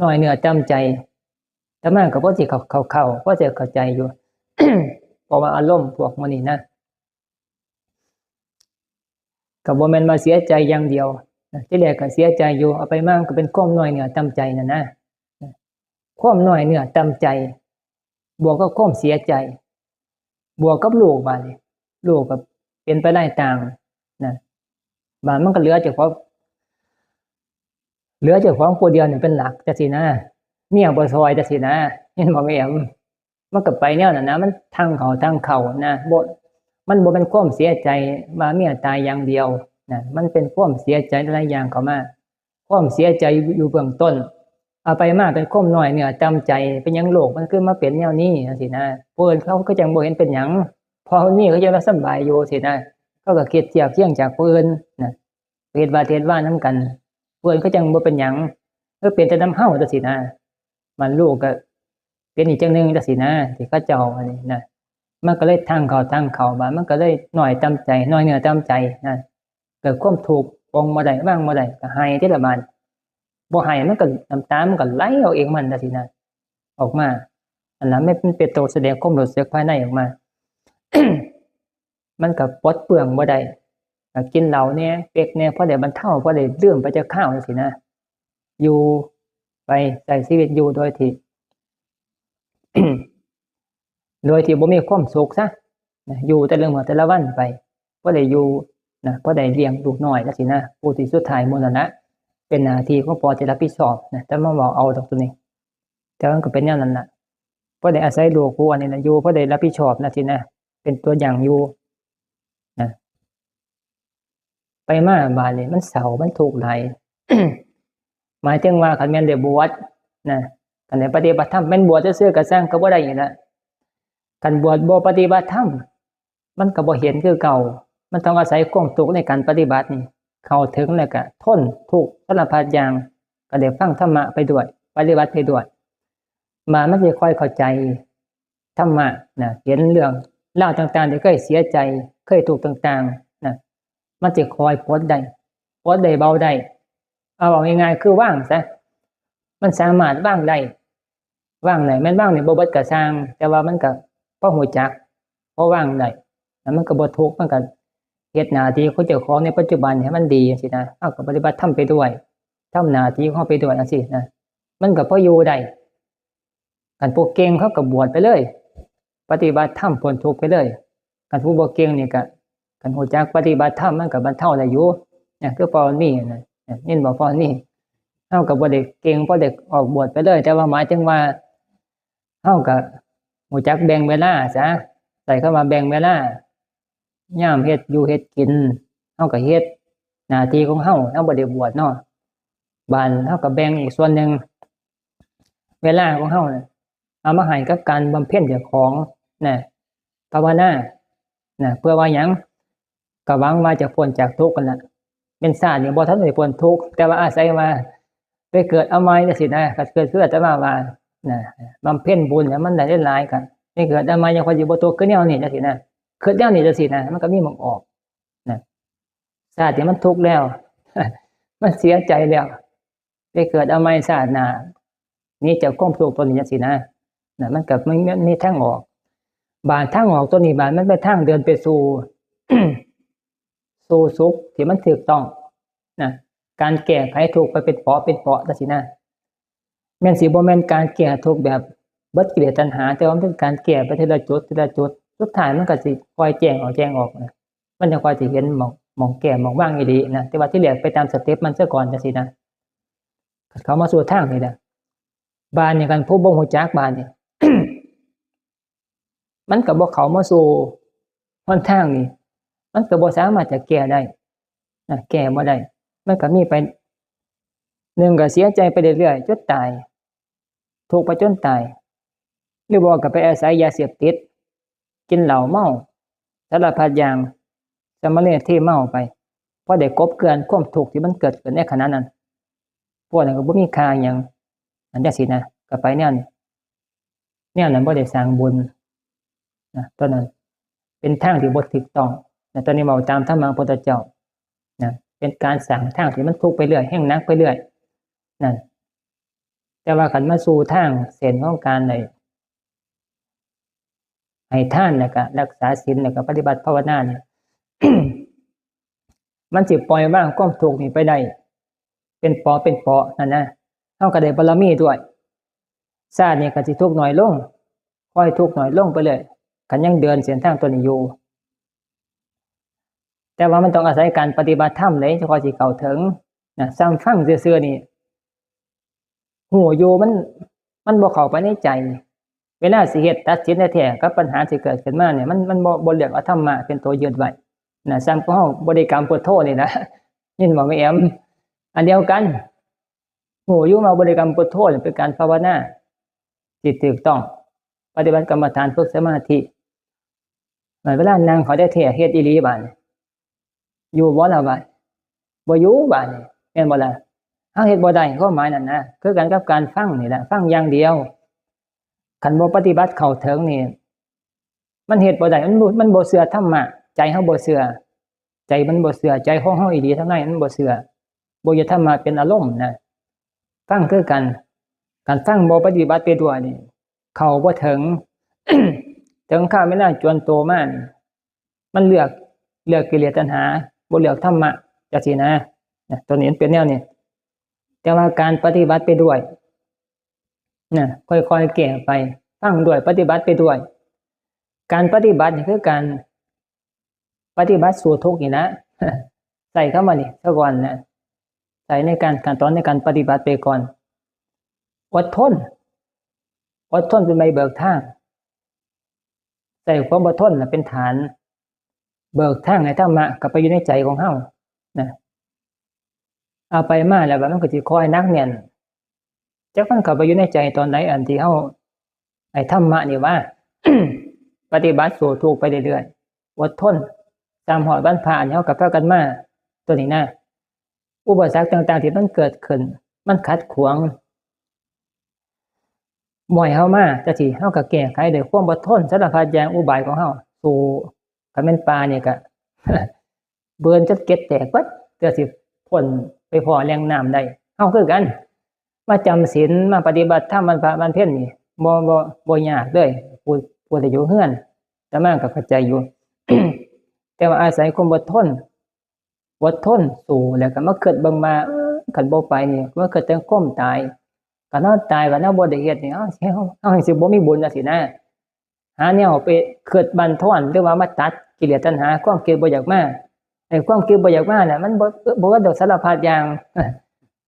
น้อยเนื้อต่ำใจ แต่มันก็พอสิเข้า เข้า เข้า พอสิเข้าใจอยู่ เพราะว่าอารมณ์พวกหมู่นี้นะ ก็บ่แม่นว่าเสียใจอย่างเดียวนะ ทีแรกก็เสียใจอยู่ เอาไปมามันก็เป็นความน้อยเนื้อต่ำใจนั่นนะ ความน้อยเนื้อต่ำใจ บวกกับความเสียใจ บวกกับลูกบาดนี้ ลูกก็เป็นไปหลายต่างนะ บาดมันก็เหลือเจ้าของ เหลือเจ้าของผู้เดียวนี่เป็นหลักจังซี้นะ เมียบ่ซ่อยจังซี้นะ เห็นบ่แม่แอม มันก็ไปแนวนั้นนะ มันทางเข้าทางเข้านะ บ่ มันบ่เป็นความเสียใจว่าเมียตายอย่างเดียวนะ มันเป็นความเสียใจหลายอย่างเข้ามา ความเสียใจอยู่เบื้องต้น เอาไปมาเป็นความน้อยเนื้อต่ำใจ เป็นหยังโลกมันคือมาเป็นแนวนี้จังซี้นะ ผู้อื่นเขาก็จั่งบ่เห็นเป็นหยัง เพราะนี่เขาจะว่าสำบายอยู่ซี้นะ เขาก็คิดเทียบเคียงจากผู้อื่นนะ เฮ็ดว่าเฮ็ดว่านำกัน ผู้อื่นเขาจั่งบ่เป็นหยัง คือเป็นแต่นำเฮาจังซี้นะ มันลูกก็ เป็นอีกจังหนึ่งจังซี่นะ ที่เขาเจ้าอันนี้นะ มันก็เลยทางเข้าทางเข้า บาดมันก็เลยน้อยต่ำใจ น้อยเนื้อต่ำใจนะ เกิดความทุกข์ ปลงบ่ได้ วางบ่ได้ ก็ไห้ทีละบาด บ่ไห้มันก็ น้ำตามันก็ไหลออกเองมันจังซี่นะ ออกมา อันนั้นมันเป็นตัวแสดงความรู้สึกภายในออกมา มันก็ปลดเปลื้องบ่ได้ ก็กินเหล้าแหน่ เป๊กแหน่ พอได้บรรเทา พอได้ลืมไปจักคราวจังซี่นะ อยู่ไป ใช้ชีวิตอยู่โดยที่ โดยที่บ่มีความสุขซะนะ อยู่แต่ละมื้อแต่ละวันไป พอได้อยู่นะ พอได้เลี้ยงลูกน้อยจังซี่นะ ผู้ที่สุดท้ายหมู่นั่นละ เป็นหน้าที่ของพ่อที่รับผิดชอบนะ แต่มาเว้าเอาดอกตัวนี้ แต่มันก็เป็นแนวนั้นน่ะ พอได้อาศัยลูกผู้อันนี้นะ อยู่ พอได้รับผิดชอบจังซี่นะ เป็นตัวอย่างอยู่นะ ไปมาบาดนี้มันเศร้า มันทุกข์หลาย หมายถึงว่าคันแม่นได้บวชนะ คันได้ปฏิบัติธรรม แม่นบวชซื่อๆก็ซ่าง ก็บ่ได้อีกละ คันบวชบ่ปฏิบัติธรรม มันก็บ่เห็นคือเก่า มันต้องอาศัยความทุกข์ในการปฏิบัตินี่ เข้าถึงแล้วก็ทนทุกข์สารพัดอย่าง ก็ได้ฟังธรรมะไปด้วย ปฏิบัติไปด้วย มามันสิค่อยเข้าใจธรรมะนะ เห็นเรื่องราวต่างๆที่เคยเสียใจ เคยทุกข์ต่างๆนะ มันสิค่อยปลดได้ ปลดได้เบาได้ เอาเว้าง่ายๆคือวางซะ มันสามารถวางได้ วางได้ แม่นวางนี่บ่เบิดก็ซ่าง แต่ว่ามันก็พอรู้จัก พอวางได้ แล้วมันก็บ่ทุกข์ มันก็เฮ็ดหน้าที่ของเจ้าของในปัจจุบันให้มันดีจังซี่นะ เฮาก็ปฏิบัติธรรมไปด้วย ทำหน้าที่ของเฮาไปด้วยจังซี่นะ มันก็พออยู่ได้ คันผู้เก่งเขาก็บวชไปเลย ปฏิบัติธรรมพ้นทุกข์ไปเลย คันผู้บ่เก่งนี่ก็ คันรู้จักปฏิบัติธรรมมันก็บรรเทาได้อยู่ เนี่ย คือพ่อนี่นะ เนี่ย ยินบ่พ่อนี่ เฮาก็บ่ได้เก่งพอได้ออกบวชไปเลย แต่ว่าหมายถึงว่า เฮาก็รู้จักแบ่งเวลาซะ ใช้คำว่าแบ่งเวลา ยามเฮ็ดอยู่เฮ็ดกิน เฮาก็เฮ็ดหน้าที่ของเฮา เฮาบ่ได้บวชเนาะ บาดเฮาก็แบ่งอีกส่วนหนึ่ง เวลาของเฮาน่ะ เอามาให้กับการบำเพ็ญเจ้าของนะ ภาวนานะ เพื่อว่าหยัง ก็หวังว่าจะพ้นจากทุกข์นั่นล่ะ แม่นชาตินี้บ่ทันได้พ้นทุกข์ แต่ว่าอาศัยว่าไปเกิดเอาใหม่จังซี่นะ ก็เกิดคืออาตมาว่านะ บำเพ็ญบุญเนี่ยมันได้หลายๆ ก็ไปเกิดเอาใหม่ ยังค่อยสิบ่ทุกข์คือแนวนี้จังซี่นะ คือแนวนี้จังซี่นะ มันก็มีหม่องออกนะ ชาตินี้มันทุกข์แล้ว มันเสียใจแล้ว ไปเกิดเอาใหม่ชาติหน้า หนีจากความทุกข์ตัวนี้จังซี่นะ นะ มันก็ มัน มันมีทางออก บาดทางออกตัวนี้ บาดมันเป็นทางเดินไปสู่ สู่สุขที่มันถูกต้องนะ การแก้ไขทุกข์ไปเป็นเปาะเป็นเปาะจังซี่นะ แม่นสิบ่แม่นการแก้ทุกข์แบบเบิดกิเลสตัณหา แต่ว่ามันเป็นการแก้ไปทีละจุด ทีละจุด สุดท้ายมันก็สิค่อยแจ้งออก แจ้งออกนะ มันจั่งค่อยสิเห็นหม่อง หม่องแก้หม่องวางอีหลีนะ แต่ว่าทีแรกไปตามสเต็ปมันซะก่อนจังซี่นะ เขามาสู่ทางนี่แหละ บาดนี้คันผู้บ่รู้จักบาดนี้ มันก็บ่เข้ามาสู่หนทางนี่ มันก็บ่สามารถจะแก้ได้นะ แก้บ่ได้ มันก็มีไป หนึ่งก็เสียใจไปเรื่อยๆ จนตาย ทุกข์ไปจนตาย หรือบ่ก็ไปอาศัยยาเสพติด กินเหล้าเมา สารพัดอย่าง สำเร็จที่เมาไป พอได้กลบเกลื่อนความทุกข์ที่มันเกิดขึ้นในขณะนั้น พวกนั้นก็บ่มีค่าหยัง อันจังซี่นะ ก็ไปแนวนี้ แนวนั้นบ่ได้สร้างบุญนะ ตอนนั้นเป็นทางที่บ่ถูกต้องนะ ตอนนี้เว้าตามธรรมะพุทธเจ้านะ เป็นการสร้างทางที่มันทุกข์ไปเรื่อย แฮ่งหนักไปเรื่อย นั่น แต่ว่าคันมาสู่ทางเส้นของการได้ให้ทาน แล้วก็รักษาศีล แล้วก็ปฏิบัติภาวนาเนี่ย มันสิปล่อยวางความทุกข์นี้ไปได้ เป็นเปาะเป็นเปาะนั่นนะ เฮาก็ได้บารมีด้วย ชาตินี้ก็สิทุกข์น้อยลง ค่อยทุกข์น้อยลงไปเรื่อย คันยังเดินเส้นทางตัวนี้อยู่ แต่ว่ามันต้องอาศัยการปฏิบัติธรรมเลย จั่งค่อยสิเข้าถึงนะ ซ่ำฟังซื่อๆนี่ ฮู้อยู่ มัน มันบ่เข้าไปในใจ เวลาสิเฮ็ดตัดสินแท้ๆ กับปัญหาที่เกิดขึ้นมาเนี่ย มัน มันบ่ บ่เลือกเอาธรรมะเป็นตัวยึดไว้นะ ซ่ำคือเฮาบริกรรมพุทโธนี่นะ ยินบ่แม่แอม อันเดียวกัน ฮู้อยู่ว่าบริกรรมพุทโธเนี่ยเป็นการภาวนาที่ถูกต้อง ปฏิบัติกรรมฐาน ฝึกสมาธิ เวลานั่งเข้าแท้ๆ เฮ็ดอีหลีบาดนี้ อยู่บ่ล่ะบาด บ่อยู่บาดนี้ แม่นบ่ล่ะ เฮาเฮ็ดบ่ได้ ความหมายนั่นนะ คือกันกับการฟังนี่แหละ ฟังอย่างเดียว คันบ่ปฏิบัติเข้าถึงนี่ มันเฮ็ดบ่ได้ มันบ่ มันบ่เชื่อธรรมะ ใจเฮาบ่เชื่อ ใจมันบ่เชื่อ ใจของเฮาอีหลีทางในมันบ่เชื่อ บ่ยึดธรรมะเป็นอารมณ์นะ ฟังคือกัน คันฟังบ่ปฏิบัติไปด้วยนี่ เข้าบ่ถึง ถึงคราวเวลาจวนโตมานี่ มันเลือก เลือกกิเลสตัณหา บ่เลือกธรรมะ จังซี้นะ นะ ตัวนี้มันเป็นแนวนี้ แต่ว่าการปฏิบัติไปด้วย นะ ค่อยๆ แก้ไป ฟังด้วย ปฏิบัติไปด้วย การปฏิบัตินี่คือการปฏิบัติสู้ทุกข์นี่นะ ใช้คำว่านี่ซะก่อนนะ ใช้ในการ ขั้นตอนในการปฏิบัติไปก่อน อดทน อดทนเป็นใบเบิกทาง ใช้ความอดทนน่ะเป็นฐาน เบิกทางให้ธรรมะเข้าไปอยู่ในใจของเฮา นะ เอาไปมาแล้วมันก็สิค่อยหนักแน่น จักมันเข้าไปอยู่ในใจตอนใด อันที่เฮา ไอ้ธรรมะนี่ว่า ปฏิบัติสู้ทุกข์ไปเรื่อยๆ อดทน ตามฮอดวันพระนี่เฮาก็พากันมา ตัวนี้นะ อุปสรรคต่างๆ ที่มันเกิดขึ้น มันขัดขวาง บ่ให้เฮามา จังซี้ เฮาก็แก้ไขด้วยความอดทน สารพัดอย่างอุบายของเฮา สู้ คันแม่นป่านี่ก็ เบิ่นจนเกล็ดแตกเบิด เพื่อสิพ้นไปพ้อแหล่งน้ำได้ เฮาคือกัน มาจำศีล มาปฏิบัติธรรมวันพระวันเพ็ญนี่ บ่ บ่ บ่ยากเลย ผู้ ผู้ที่อยู่เฮือน อาตมาก็เข้าใจอยู่ แต่ว่าอาศัยความอดทน อดทนสู้ แล้วก็มาคิดเบิ่งว่า เออ คันบ่ไปนี่ มาคิดถึงความตาย คันเฮาตาย คันเฮาบ่ได้เฮ็ดนี่ เฮา เฮา เฮาสิบ่มีบุญจังซี้นะ หาแนวไปคิดบั่นทอน หรือว่ามาตัดกิเลสตัณหา ความคิดบ่อยากมา ไอ้ความคิดบ่อยากมาน่ะ มันบ่ บ่ดอก สารพัดอย่าง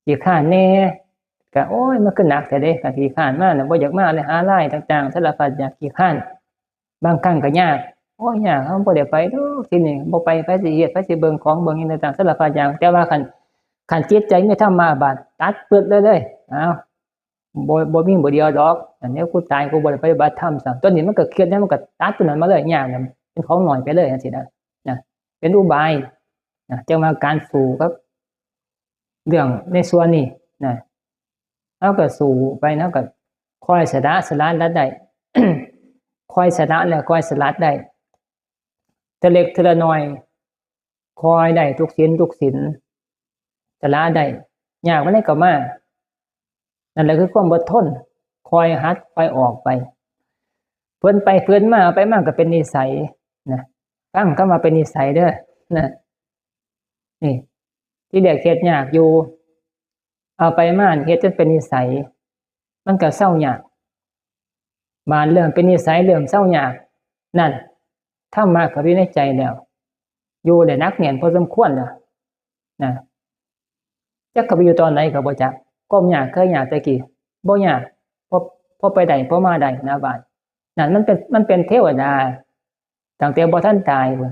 ขี้คร้านแหน่ ก็ โอ้ย มันคือหนักแท้เด้ ก็ขี้คร้านมาน่ะ บ่อยากมาเลย หารายต่างๆ สารพัดอย่าง ขี้คร้าน บางครั้งก็ยาก โอ้ย ยาก เฮาบ่ได้ไปดอก ทีนี้บ่ไป ไผสิเฮ็ด ไผสิเบิ่งของ เบิ่งหยังต่างๆ สารพัดอย่าง แต่ว่าคัน คันจิตใจมีธรรมะบาด ตัดปึ๊ดเลย เลย เอ้า บ่ บ่มีบ่เดียวดอก อันนี้กูตาย กูบ่ได้ปฏิบัติธรรมซ้ำ ตัวนี้มันก็เครียดนะ มันก็ตัดตัวนั้นมาเลย ยากนะ เป็นของน้อยไปเลยจังซี้นะ นะ เป็นอุบาย นะ จังว่าการสู้กับ เรื่องในส่วนนี้นะ เฮาก็สู้ไป เฮาก็ค่อยสละ สละลัดได้ ค่อยสละแล้วค่อยสลัดได้ เทื่อเล็กเทื่อละน้อย ค่อยได้ทุกศีลทุกศีล สละได้ ยากปานใดก็มา นั่นแหละคือความอดทน ค่อยหัด ค่อยออกไป เพิ่นไปเพิ่นมา ไปมาก็เป็นนิสัยนะ ฟังคำว่าเป็นนิสัยเด้อ นะ นี่ ที่แรกเฮ็ดยากอยู่ เอาไปมาเฮ็ดจนเป็นนิสัย มันก็เซายาก บาดเริ่มเป็นนิสัย เริ่มเซายาก นั่น ธรรมะเข้าไปอยู่ในใจแล้ว อยู่ได้หนักแน่นพอสมควรแล้ว นะ จักเข้าไปอยู่ตอนไหนก็บ่จัก ความยากเคยยากแต่กี้ บ่ยาก พอ พอไปได้ พอมาได้นะบาด นั่นมันเป็น มันเป็นเทวดา ตั้งแต่บ่ทันตายพุ้น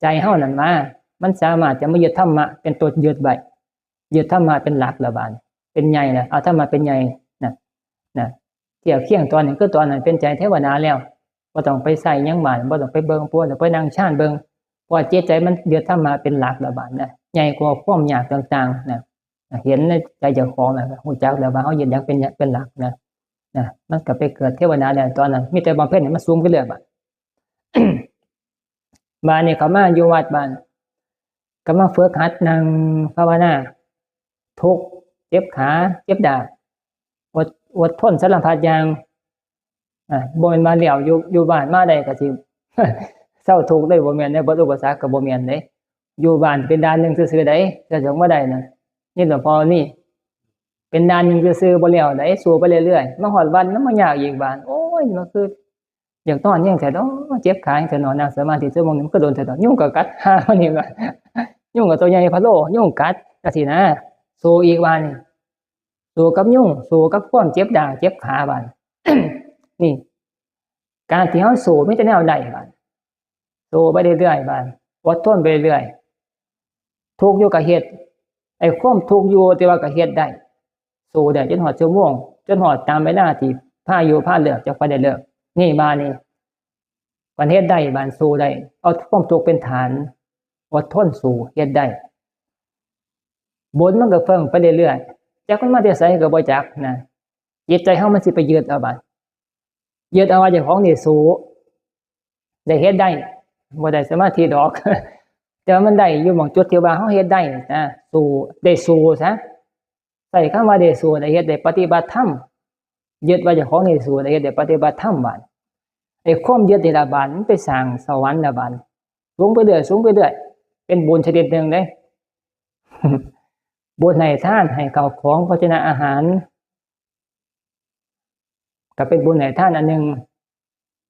ใจเฮานั่นมา มันสามารถจะมายึดธรรมะเป็นตัวยึดไว้ ยึดธรรมะเป็นหลักแล้วบาด เป็นใหญ่แล้ว เอาธรรมะเป็นใหญ่นะ นะ เทียบเคียงตอนนี้คือตอนนั้นเป็นใจเทวดาแล้ว บ่ต้องไปใส่หยังบาด บ่ต้องไปเบิ่ง บ่ต้องไปนั่งฌานเบิ่ง เพราะว่าจิตใจมันยึดธรรมะเป็นหลักแล้วบาดนะ ใหญ่กว่าความอยากต่างๆ นะ เห็นในใจเจ้าของแล้ว ฮู้จักแล้วว่าเฮายึดหยังเป็น เป็นหลักนะ นะ มันก็ไปเกิดเทวดาแล้วตอนนั้น มีแต่บำเพ็ญให้มันสูงขึ้นเรื่อยบาด บาดนี้เขามาอยู่วัดบาด ก็มาฝึกหัดนั่งภาวนา ทุกข์ เจ็บขา เจ็บดาก อด อดทนสารพัดอย่าง อ่า บ่แม่นว่าแล้วอยู่ อยู่บ้านมาได้ก็สิ เซาทุกข์เลย บ่แม่นเด้ เบิดอุปสรรคก็บ่แม่นเด้ อยู่บ้านเป็นด้านหนึ่งซื่อๆ เด้ จะถึงบ่ได้นะ นี่หลวงพ่อนี่ เป็นด้านหนึ่งซื่อๆ บ่แล้วเด้ สู้ไปเรื่อยๆ มาฮอดวัดมันมายากอีกบาด โอ้ย มันคือ อยากนอนแฮงแท้เนาะ เจ็บขาแฮงแท้เนาะ นั่งสมาธิชั่วโมงหนึ่งมันก็โดนแท้เนาะ ยุงก็กัด หามันนี่ว่า ยุงก็ตัวใหญ่พะโล้ ยุงกัด จังซี้นะ สู้อีกบาดนี่ สู้กับยุง สู้กับความเจ็บดาก เจ็บขาบาด นี่ การที่เฮาสู้มีแต่แนวได้บาด สู้ไปเรื่อยๆ บาด อดทนไปเรื่อย ทุกข์อยู่ก็เฮ็ด ไอ้ความทุกข์อยู่แต่ว่าก็เฮ็ดได้ สู้ได้จนฮอดชั่วโมง จนฮอดตามเวลาที่พาอยู่พาเลิก จั่งค่อยได้เลิก นี่บาดนี่ คันเฮ็ดได้บาดสู้ได้ เอาความทุกข์เป็นฐาน อดทนสู้ เฮ็ดได้ บุญมันก็เพิ่มไปเรื่อยๆ จักมันมาแต่ไสก็บ่จักนะ จิตใจเฮามันสิไปยึดเอาบาด ยึดเอาว่าเจ้าของนี่สู้ ได้เฮ็ดได้ บ่ได้สมาธิดอก แต่ว่ามันได้อยู่หม่องจุดที่ว่าเฮาเฮ็ดได้นะ สู้ ได้สู้ซะ ใช้คำว่าได้สู้ ได้เฮ็ด ได้ปฏิบัติธรรม ยึดว่าเจ้าของนี่สู้ ได้เฮ็ด ได้ปฏิบัติธรรมบาด ไอ้ความยึดนี่ล่ะบาด มันไปสร้างสวรรค์ละบาด สูงไปเรื่อย สูงไปเรื่อย เป็นบุญชนิดหนึ่งเด้ บุญให้ทาน ให้ข้าวของ ภาชนะอาหาร ก็เป็นบุญให้ทานอันหนึ่ง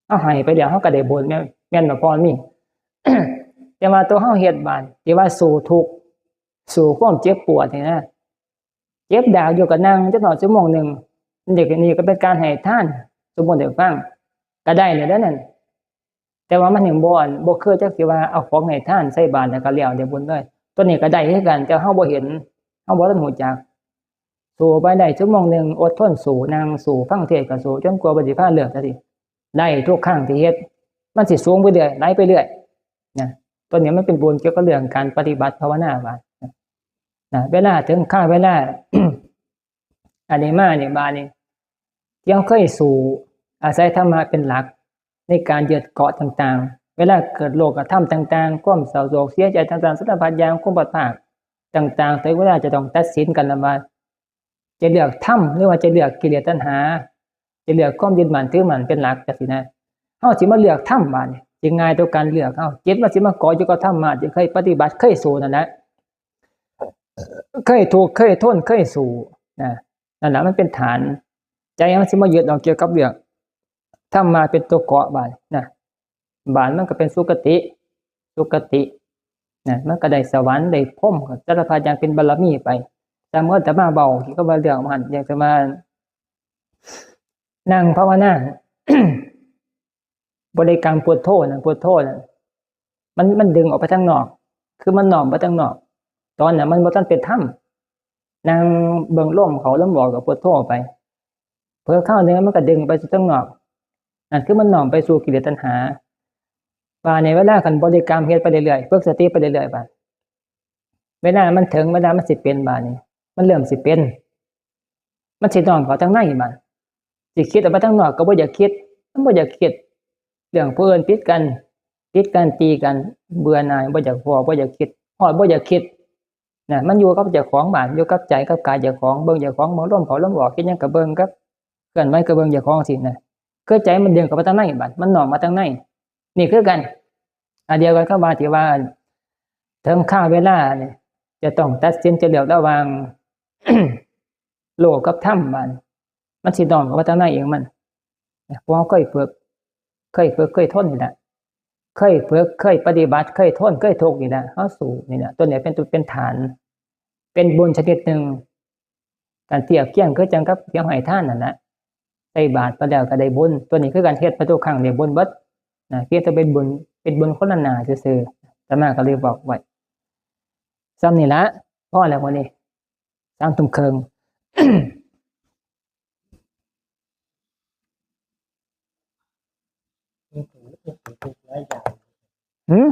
เฮาให้ไปแล้ว เฮาก็ได้บุญ แม่น แม่นบ่ พอมี แต่ว่าตัวเฮาเฮ็ดบาด ที่ว่าสู้ทุกข์ สู้ความเจ็บปวดนี่นะ เจ็บดากอยู่ก็นั่งจักหน่อยชั่วโมงหนึ่ง เด็กนี่ก็เป็นการให้ทาน สมมุติให้ฟัง ก็ได้แล้วเด้อนั่น แต่ว่ามันยังบ่ บ่คือจักสิว่าเอาของให้ทานใส่บาตรแล้วก็แล้วได้บุญเลย ตัวนี้ก็ได้คือกัน แต่เฮาบ่เห็น เฮาบ่ทันรู้จัก สู้ไปได้ชั่วโมงหนึ่ง อดทนสู้ นั่งสู้ ฟังเทศน์ก็สู้ จนกว่าเพิ่นสิพาเลิกจังซี้ ได้ทุกครั้งที่เฮ็ด มันสิสูงไปเรื่อย ไหลไปเรื่อย นะ ตัวนี้มันเป็นบุญเกี่ยวกับเรื่องการปฏิบัติภาวนาว่า นะ เวลาถึงคราวเวลา อันนี้มานี่ บาดนี้ ที่เฮาเคยสู้ อาศัยธรรมะเป็นหลัก ในการยึดเกาะต่างๆ เวลาเกิดโลกธรรมต่างๆ ความเศร้าโศกเสียใจต่างๆ สารพัดอย่าง ความพลัดพรากต่างๆ ถึงเวลาจะต้องตัดสินกันแล้วว่า จะเลือกธรรม หรือว่าจะเลือกกิเลสตัณหา จะเลือกความยึดมั่นถือมั่นเป็นหลักจังซี้นะ เฮาสิมาเลือกธรรมบาดนี้ สิง่ายต่อการเลือกเฮา จิตมันสิมาเกาะอยู่กับธรรมะ ที่เคยปฏิบัติ เคยสู้นั่นแหละ เคยทุกข์ เคยทน เคยสู้ นะ นั่นแหละมันเป็นฐาน ใจมันสิมายึดเอาเกี่ยวกับเรื่องธรรมะเป็นตัวเกาะบาดนะ บาดมันก็เป็นสุคติ สุคติ นะ มันก็ได้สวรรค์ ได้พรหม ก็สารพัดอย่างเป็นบารมีไป แต่เมื่ออาตมาเว้าเกี่ยวกับว่าเรื่องมัน อย่างอาตมานั่งภาวนา บริกรรมพุทโธนะ พุทโธนะ มัน มันดึงออกไปทางนอก คือมันน้อมไปทางนอก ตอนนั้นมันบ่ทันเป็นธรรม นั่งเบิ่งลมเข้าลมออกกับพุทโธไป เผลอคราวหนึ่งมันก็ดึงไปสู่ทางนอก นั่นคือมันน้อมไปสู่กิเลสตัณหา บาดนี้เวลาคันบริกรรมเฮ็ดไปเรื่อยๆ ฝึกสติไปเรื่อยๆ บาด เวลามันถึง เวลามันสิเป็นบาดนี้ มันเริ่มสิเป็น มันสิน้อมเข้าทางในบาด สิคิดออกไปทางนอกก็บ่อยากคิด มันบ่อยากคิด เรื่องผู้อื่นผิดกัน ผิดกัน ตีกัน เบื่อหน่าย บ่อยากพ้อ บ่อยากคิด ฮอดบ่อยากคิด นะ มันอยู่กับเจ้าของบาด อยู่กับใจกับกายเจ้าของ เบิ่งเจ้าของ เบิ่งลมเข้าลมออก คิดหยังก็เบิ่ง กับเคลื่อนไหวก็เบิ่งเจ้าของจังซี้นะ คือใจมันดึงเข้ามาทางในบาด มันน้อมมาทางใน นี่คือกัน อันเดียวกันกับว่าที่ว่า ถึงคราวเวลานี่ จะต้องตัดสิน จะเลือกระหว่าง โลกกับธรรมบาด มันสิน้อมเข้ามาทางในเองมัน เพราะเฮาเคยฝึก เคยฝึก เคยทนนี่แหละ เคยฝึก เคยปฏิบัติ เคยทน เคยทุกข์นี่แหละ เฮาสู้นี่แหละ ตัวนี้เป็นตัวเป็นฐาน เป็นบุญชนิดหนึ่ง การเทียบเคียงคือจั่งกับเสียงให้ทานนั่นแหละ ใส่บาตรไปแล้วก็ได้บุญ ตัวนี้คือการเฮ็ดไปทุกครั้งได้บุญเบิด นะ เพียงแต่เป็นบุญ เป็นบุญคนละหน้าซื่อๆ อาตมาก็เลยบอกไว้ ส่ำนี่ละ พอแล้วมื้อนี้ สามทุ่มครึ่ง หืม?